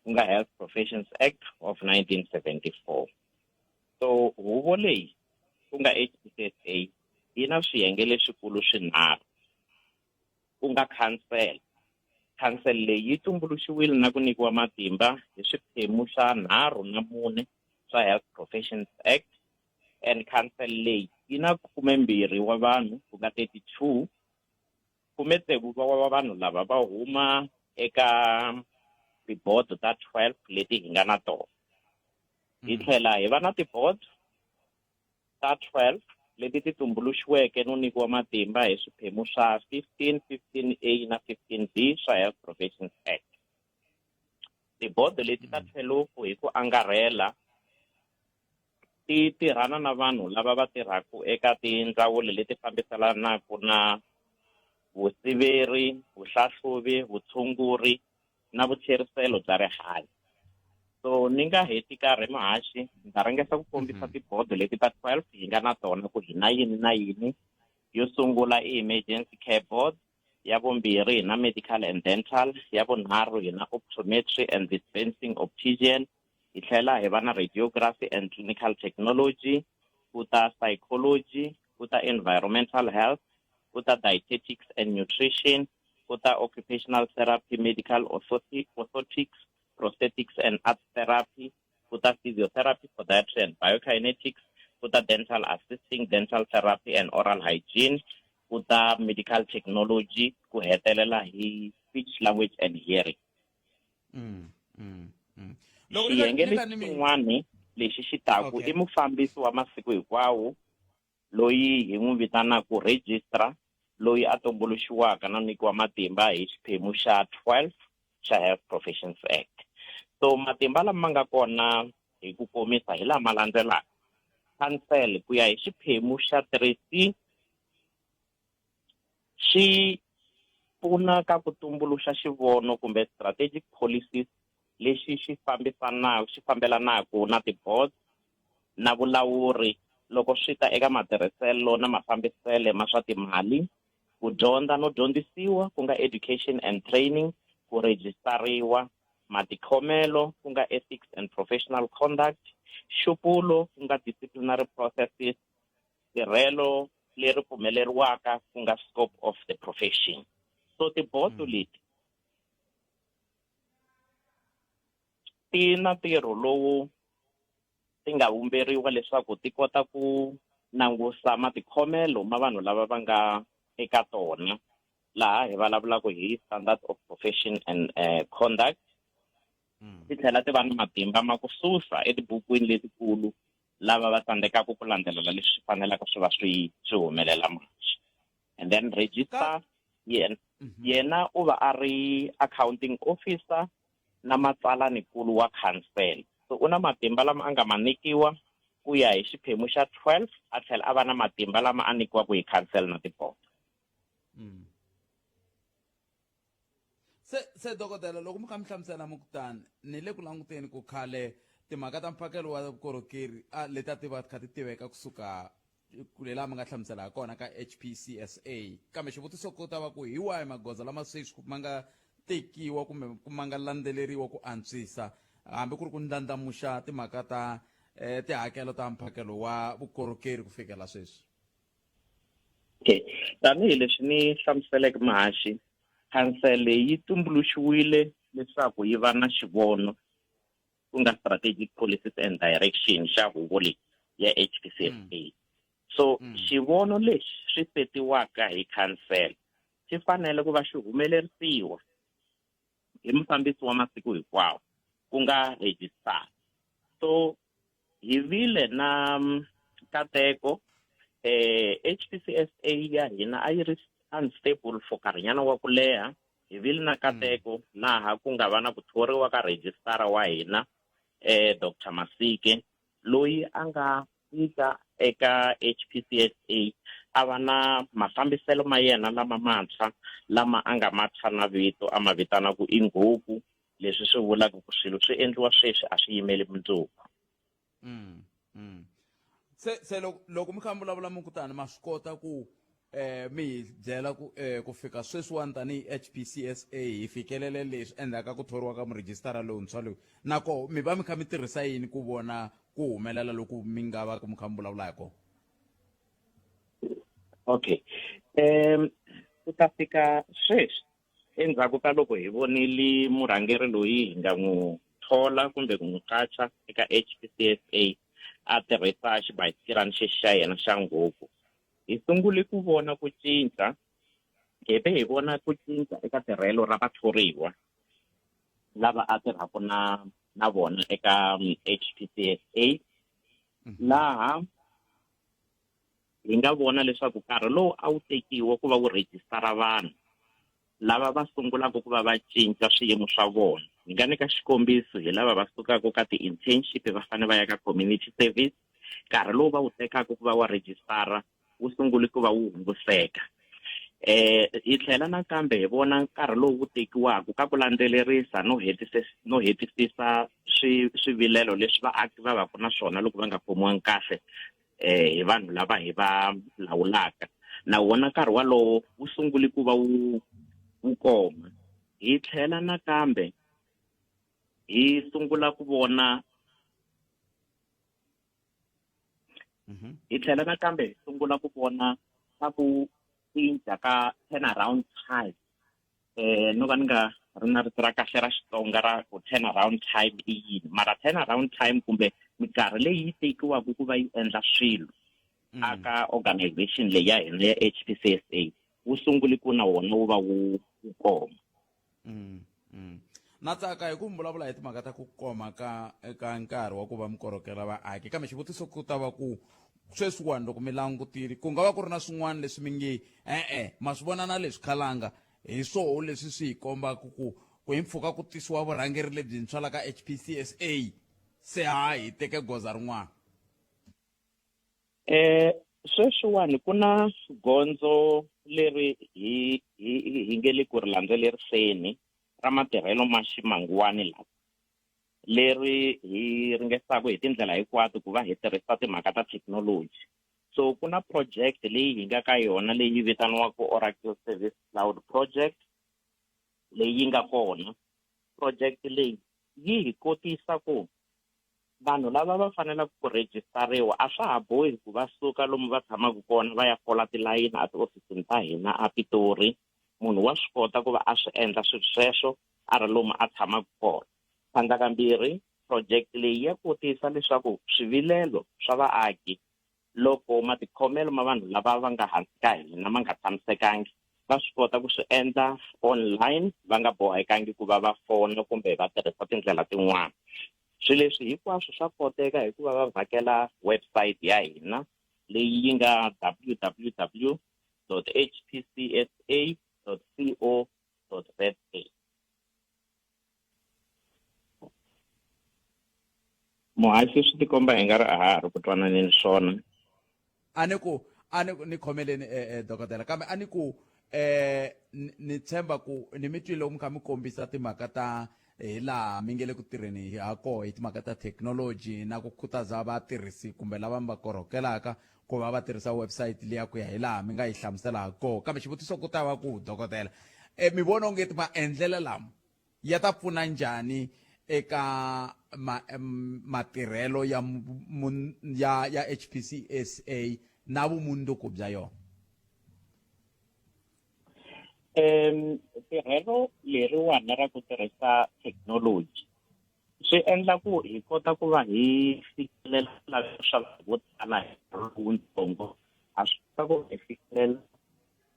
ku nga Health Professions Act of 1974. So huvo leyi ku nga HPCSA yi na swiyenge leswikulu swinharhu ku nga khansele. Khansele leyi yi tumbuluxiwile na ku nyikiwa matimba hi swiphemu swa nharhu na mune swa Health Professions Act and council leyi yi na 12 wa vanhu ku nga 32 khumetsevu wa vanhu lava va huma eka tibodo ta 12 leti hi nga na tona hi tlhela hi va na tibodo ta 12 leti ti tumbuluxiweke no nyikiwa matimba hi swiphemu swa 15, 15A na 15B swa Health Professions Act. Tibodo leti ta 12 hi ku angarhela ti tirhana na vanhu lava va tirhaka eka tindzawulo leti fambiselanaka na vusiveri, vuhlahluvi, vutshunguri na vutlheriselo bya rihanyo. So ni nga heti karhi muhaxi, ni ta ringeta ku kombisa tibodo leti ta 12 hi nga na tona ku hi na yini na yini. Yo sungula i emergency care board, ya vumbirhi hi na medical and dental, ya vunharhu hi na optometry and dispensing optician, hi tlhela hi va na radiography and clinical technology, ku ta psychology, ku ta environmental health, ku ta dietetics and nutrition, ku ta occupational therapy, medical orthotics, prosthetics and art therapy, ku ta physiotherapy, podiatry and biokinetics, ku ta dental assisting, dental therapy and oral hygiene, ku ta medical technology, ku hetelela hi speech, language and hearing. Xiyenge lexi xin'wana lexi xi taku i mufambisi wa masiku hinkwawo loyi hi n'wi vitanaka registrar loyi a tumbuluxiwaka no nyikiwa matimba hi xiphemu xa 12 xa Health Professions Act. So matimba lama ma nga kona hi ku komisa hi lama landzelaka. Council ku ya hi xiphemu xa 3C xi pfuna ka ku tumbuluxa xivono kumbe strategic policies lexi xi fambisanaka xi fambelanaka na ti-board na vulawuri loko swi ta eka matirhiselo na mafambisele ma swa timali, ku dyondza no dyondzisiwa ku nga education and training, ku rejistariwa, matikhomelo ku nga ethics and professional conduct, nxupulo ku nga disciplinary processes, tirhelo leri pfumeleriwaka ku nga scope of the profession. So tibodo leti ti na ntirho lowu ti nga vumberiwa leswaku ti kota ku langusa matikhomelo ma vanhu lava va nga eka tona laha hi vulavulaka hi standard of profession and conduct. Ti tlhela ti va na matimba ma ku susa etibukwini letikulu lava va tsandzekaka ku landzelela leswi fanelaka swi va swi swi humelela manje. And then register yena yena u va a ri accounting officer na matsalani-nkulu wa council. So u na matimba lama a nga ma nyikiwa ku ya hi xiphemu xa 12 a tlhela a va na matimba lama a nyikiwaka hi council na tibodo. Se se dokodela loko mi kha mi hlamusela mi ku tani ni le ku languteni ku khale timhaka ta mphakelo wa vukorhokeri a leti a ti va kha ti tiveka kusuka kule laha mi nga hlamusela ha kona ka HPCSA kambe xivutiso ku ta va ku hi wahi magoza lama sweswi ma nga tekiwa kumbe ma nga landzeleriwa ku antswisa hambi ku ri ku ndlandlamuxa timhaka ta eh, tihakelo ta mphakelo wa vukorhokeri ku fikela sweswi. Okay. Tanihi leswi ni hlamuseleke muhaxi, khansele yi tumbuluxiwile leswaku yi va na xivono ku nga strategic policies and direction xa huvo leyi ya HPCSA. So xivono lexi swi setiwaka hi khansele xi fanele ku va xi humelerisiwa hi mufambisi wa masiku hinkwawo ku nga registrar. So hi vile na nkateko HPCSA ya hina a yi ri unstable for nkarhinyana wa ku leha. Hi vile na nkateko laha ku nga va na ku thoriwa ka registrar wa hina Doctor Masike loyi a nga fika eka HPCSA a va na mafambiselo ma yena lama mantshwa lama a nga ma thya na vito a ma vitana ku i Ngoku, leswi swi vulaka ku swilo swi endliwa sweswi a swi yimeli mundzuku. Se se loko loko mi kha mi vulavula mi ku tani ma swi kota ku mi hi byela ku ku fika sweswiwani tanihi HPCSA hi fikelele leswi endzhaku ka ku thoriwa ka murhijisitara lontshwa loyi na koho mi va mi kha mi tirhisa yini ku vona ku humelela loku mi nga va ku mi kha mi vulavula hi kona? Okay. Ku ta fika sweswi endzhaku ka loko hi vonile murhangeri loyi hi nga n'wi thola kumbe ku n'wi qacha eka HPCSA a tirhisa xibayisikirani xexi xa yena xa nghoku, hi sungule ku vona ku cinca, hi ve hi vona ku cinca eka tirhelo ra vathoriwa lava a tirhaka na vona eka HPCSA, laha hi nga vona leswaku nkarhi lowu a wu tekiwa ku va wu rejistara vanhu lava va sungulaka ku va va cinca swiyimo swa vona. Hi nga nyika xikombiso hi lava va sukaka ka ti-internship va fanele va ya ka community service, nkarhi lowu va wu tekaka ku va wa rejistara wu sungule ku va wu hunguseka. Hi tlhela nakambe hi vona nkarhi lowu wu tekiwaka ka ku landzelerisa no no hetisisa swivilelo leswi vaaki va vaka na swona loko va nga khomiwangi kahle hi vanhu lava hi va lawulaka. Na wona nkarhi walowo wu sungule ku va wu wu koma. Hi tlhela nakambe hi sungula ku vona Hi tlhela nakambe hi sungula ku vona ka ku cinca ka turnaround time. No va ni nga ri na rito ra kahle ra Xitsonga ra ku turnaround time i yini, mara turnaround time kumbe minkarhi leyi yi tekiwaka ku va yi endla swilo aka organization leyi ya hina ya HPCSA wu sungule ku na wona wu va wu koma. Na tsaka hi ku mi vulavula hi timhaka ta ku koma ka ka nkarhi wa ku va mi korhokela vaaki, kambe xivutiso ku ta va ku sweswiwani loko mi langutile ku nga va ku ri na swin'wana leswi mi nge e-e ma swi vona na leswi khalanga hi swoho leswi swi hi kombaka ku ku hi mpfhuka ku tisiwa vurhangeri lebyintshwa la ka HPCSA se ha hi teke goza rin'wana. Sweswiwani ku na gondzo leri hi hi hi nge le ku ri landzeleriseni ra matirhelo ma ximanguwani lawa, leri hi ringesaka hi tindlela hinkwato ku va hi tirhisa timhaka ta thekinoloji. So ku na project leyi hi nga ka yona leyi vitaniwaka Oracle Service Cloud Project leyi yi nga kona. Project leyi yi hi kotisa ku vanhu lava va fanelaka ku rejistariwa a swa ha bohi ku va suka lomu va tshamaka kona va ya fola tilayini a tihofisini ta hina a Pitori. Munhu wa swi kota ku va a swi endla swilo sweswo a ri lomu a tshamaka kona. Tlhandlakambirhi, project leyi ya kotisa leswaku swivilelo swa vaaki loko matikhomelo ma vanhu lava va nga hansi ka hina ma nga tshamisekangi, va swi kota ku swi endla online va nga bohekangi ku va va fona kumbe va tirhisa tindlela tin'wana. Swilo leswi hinkwaswo swa koteka hi ku va va vhakela website ya hina leyi yi nga www dot hpcsa dot co dot za. Muhaxi swi tikomba i nga ri a ha ha ri ku twananeni swona. A ni ku a ni ni khomeleni eh, eh, dokodela kambe a ni ku eh ni tshemba ku ni mi twile mi kha mi kombisa timhaka ta hi laha mi nge le ku tirheni ha koho hi timhaka ta thekinoloji na ku khutaza vatirhisi kumbe lava mi va korhokelaka ku va va tirhisa website liya ku ya hi laha mi nga yi hlamusela ha koho. Kambe xivutiso ku ta va ku dokodela mi vona onge maendlelo lama ya ta pfuna njhani eka matirhelo ya ya ya HPCSA na vumundzuku bya yona? Tirhelo leriwani ra ku tirhisa thekinoloji swi endla ku hi kota ku va hi fikelela swilaveko swa vanhu vo tala hi nkarhi lowutsongo. Ha swi kota ku hi fikelela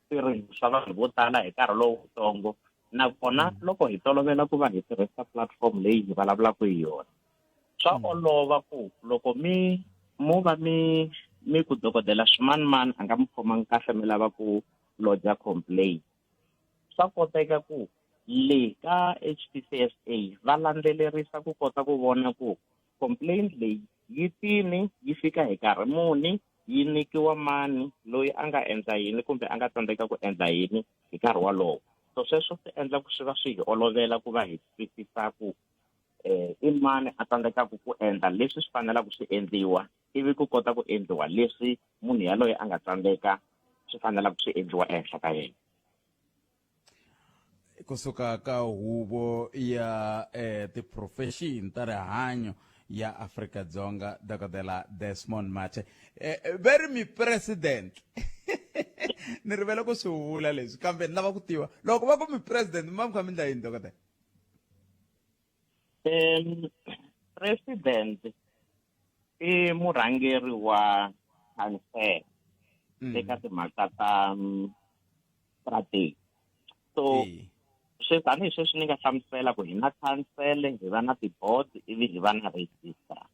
swirilo swa vanhu vo tala hi nkarhi lowutsongo, nakona loko hi tolovela ku va hi tirhisa platform leyi hi vulavulaka hi yona, swa olova ku loko mi mo va mi mi ku dokodela swimanimani a nga mi khomangi kahle mi lava ku lodger complaint, swa koteka ku le ka HPCSA va landzelerisa ku kota ku vona ku complaint leyi yi tini, yi fika hi nkarhi muni, yi nyikiwa mani, loyi a nga endla yini kumbe a nga tsandzeka ku endla yini hi nkarhi wolowo. So sweswo swi endla ku swi va swi hi olovela ku va hi twisisa ku i mani a tsandzekaka ku endla leswi swi fanelaka swi endliwa, ivi ku kota ku endliwa leswi munhu yaloye a nga tsandzeka swi fanelaka swi endliwa ehenhla ka yena. Kusuka ka huvo ya tiprofexini ta rihanyo ya Afrika-Dzonga, Dokodela Desmond Mathe. Ve ri mi president. Ni rivele ku swi vula leswi, kambe ni lava ku tiva loko va ku mi president mi va mi kha mi ndla yini, dokodela? President i murhangeri wa khansele eka timhaka ta strategy. So swi tanihi sweswi ni nga hlamusela ku hi na khansele, hi va na ti-board, ivi hi va na registrar.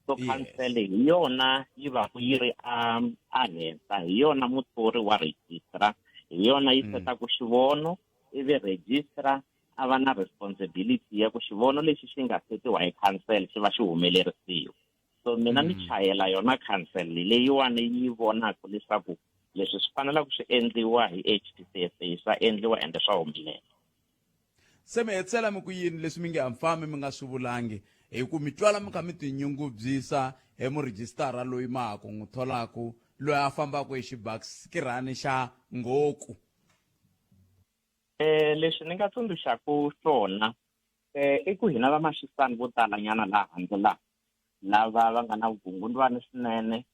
So khansele hi yona yi va ku yi ri a henhla, hi yona muthori wa registrar, hi yona yi setaku xivono, ivi registrar a va na responsibility ya ku xivono lexi xi nga setiwa hi khansele xi va xi humelerisiwa. So mina ni chayela yona khansele leyiwani yi vonaka leswaku Leswi swi fanelaka swi endliwa hi HPCSA swa endliwa ende swa humelela. Se mi hetisela mi ku yini leswi mi nge a mi fambi mi nga swi vulangi hi ku mi twala mi kha mi tinyungubyisa hi murhijisitara loyi ma ha ku n'wi tholaku loyi a fambaka hi xibasikirani xa ngoku? Eh, leswi ni nga tsundzuxaku swona eh, i ku hina vamaxisani vo talanyana laha handle laha lava va nga na vukungundwani swinene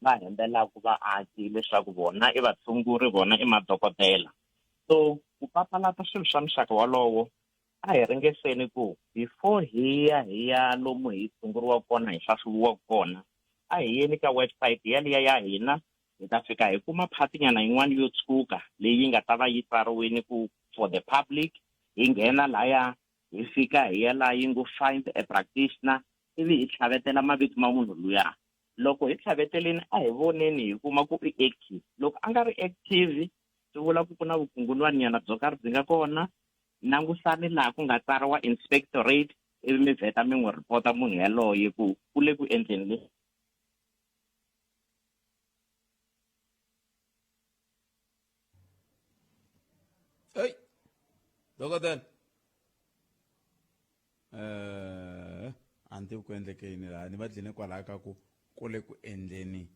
va hembelaka vaaki leswaku vona i vatshunguri vona i madokodela so ku papalata swilo swa muxaka wolowo a hi ringeseni ku before hi ya hi ya lomu hi tshunguriwaka kona hi hlahluviwaka kona a hi yeni ka website yaliya ya hina hi ta fika hi kuma phatinyana yin'wana yo tshuka leyi nga ta va yi tsariwile ku for the public hi nghena laya hi fika hi ya laha yi ngo find a practitioner ivi hi tlhavetela mavito ma munhu luya loko hi tlhaveteleni a hi voneni hi kuma ku i active loko a nga ri active swi vula ku ku na vukungunwaninyana byo karhi byi nga kona langusani laha ku nga tsariwa inspectorate ivi mi vheta mi n'wi ripota munhu yaloye ku u le ku endleni leswi Hey, dokodela eh a ni tivi ku endleke yini laha ni va dline kwalaya ka ku ku le ku endleni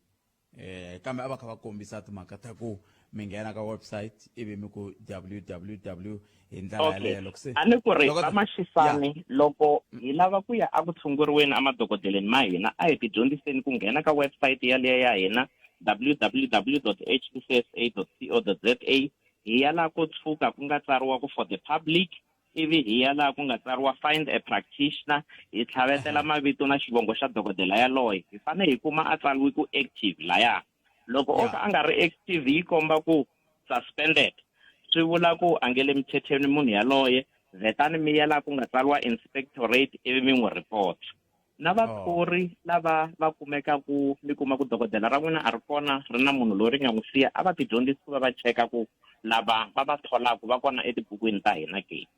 eh kambe a va kha va kombisa timhaka ta ku mi nghena ka website ivi mi ku www hi ndlela okay yaleyo loko se a ni ku ri Dokodela- vamaxisani loko hi lava ku ya eku tshunguriweni emadokodeleni ma hina a hi tidyondziseni ku nghena ka website yaleyo ya hina www hcsa co za hi ya laha ko tshuka ku nga tsariwa ku for the public ivi hi ya laha ku nga tsariwa find a practitioner hi tlhavetela mavito na xivongo xa dokodela yaloye hi fanele hi kuma a tsariwe ku active laya loko o ka a nga ri active yi komba ku suspended swi vula ku a nge le mithethweni munhu yaloye vhetani mi ya laha ku nga tsariwa inspectorate ivi mi n'wi report na vathori oh. lava va kumekaku mi kuma ku dokodela ra n'wina a ri kona ri na munhu loyi ri nga n'wi siya a va tidyondzisi ku va va cheka ku lava va va tholaku va kona etibukwini ta hina ke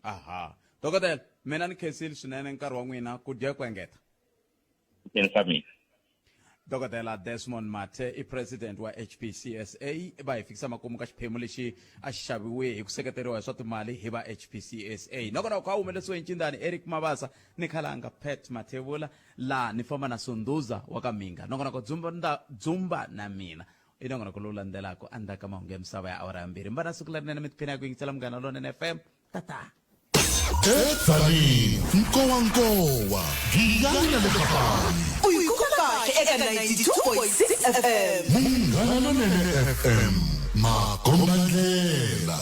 aha dokodela mina ni khensile swinene nkarhi wa n'wina ku dya ku engeta khensa mina Dokodela Desmond Mathe i president wa HPCSA va hi fikisa makumu ka xiphemu lexi a xi xaviwe hi ku seketeriwa hi swa timali hi va HPCSA. Nongonoko a humelesiwe hi ncindani Eric Mabasa ni khalanga Pat Mathebula laha ni famba na Sunduza wa ka Minga. Nongonoko Dzumba, nda, Dzumba na mina i nongonoko lowu landzelaka endzhaku ka mahungu ya misava ya awara ya mbirhi. Mbana siku lerinene mi tiphina hi ku yingisela Munghana Lonene FM. Tata. Edzanini, nkowankowa, Giyani na le Kapani. U yi kuma kahle eka 92.6 FM. Munghana Lonene FM, makombandlela.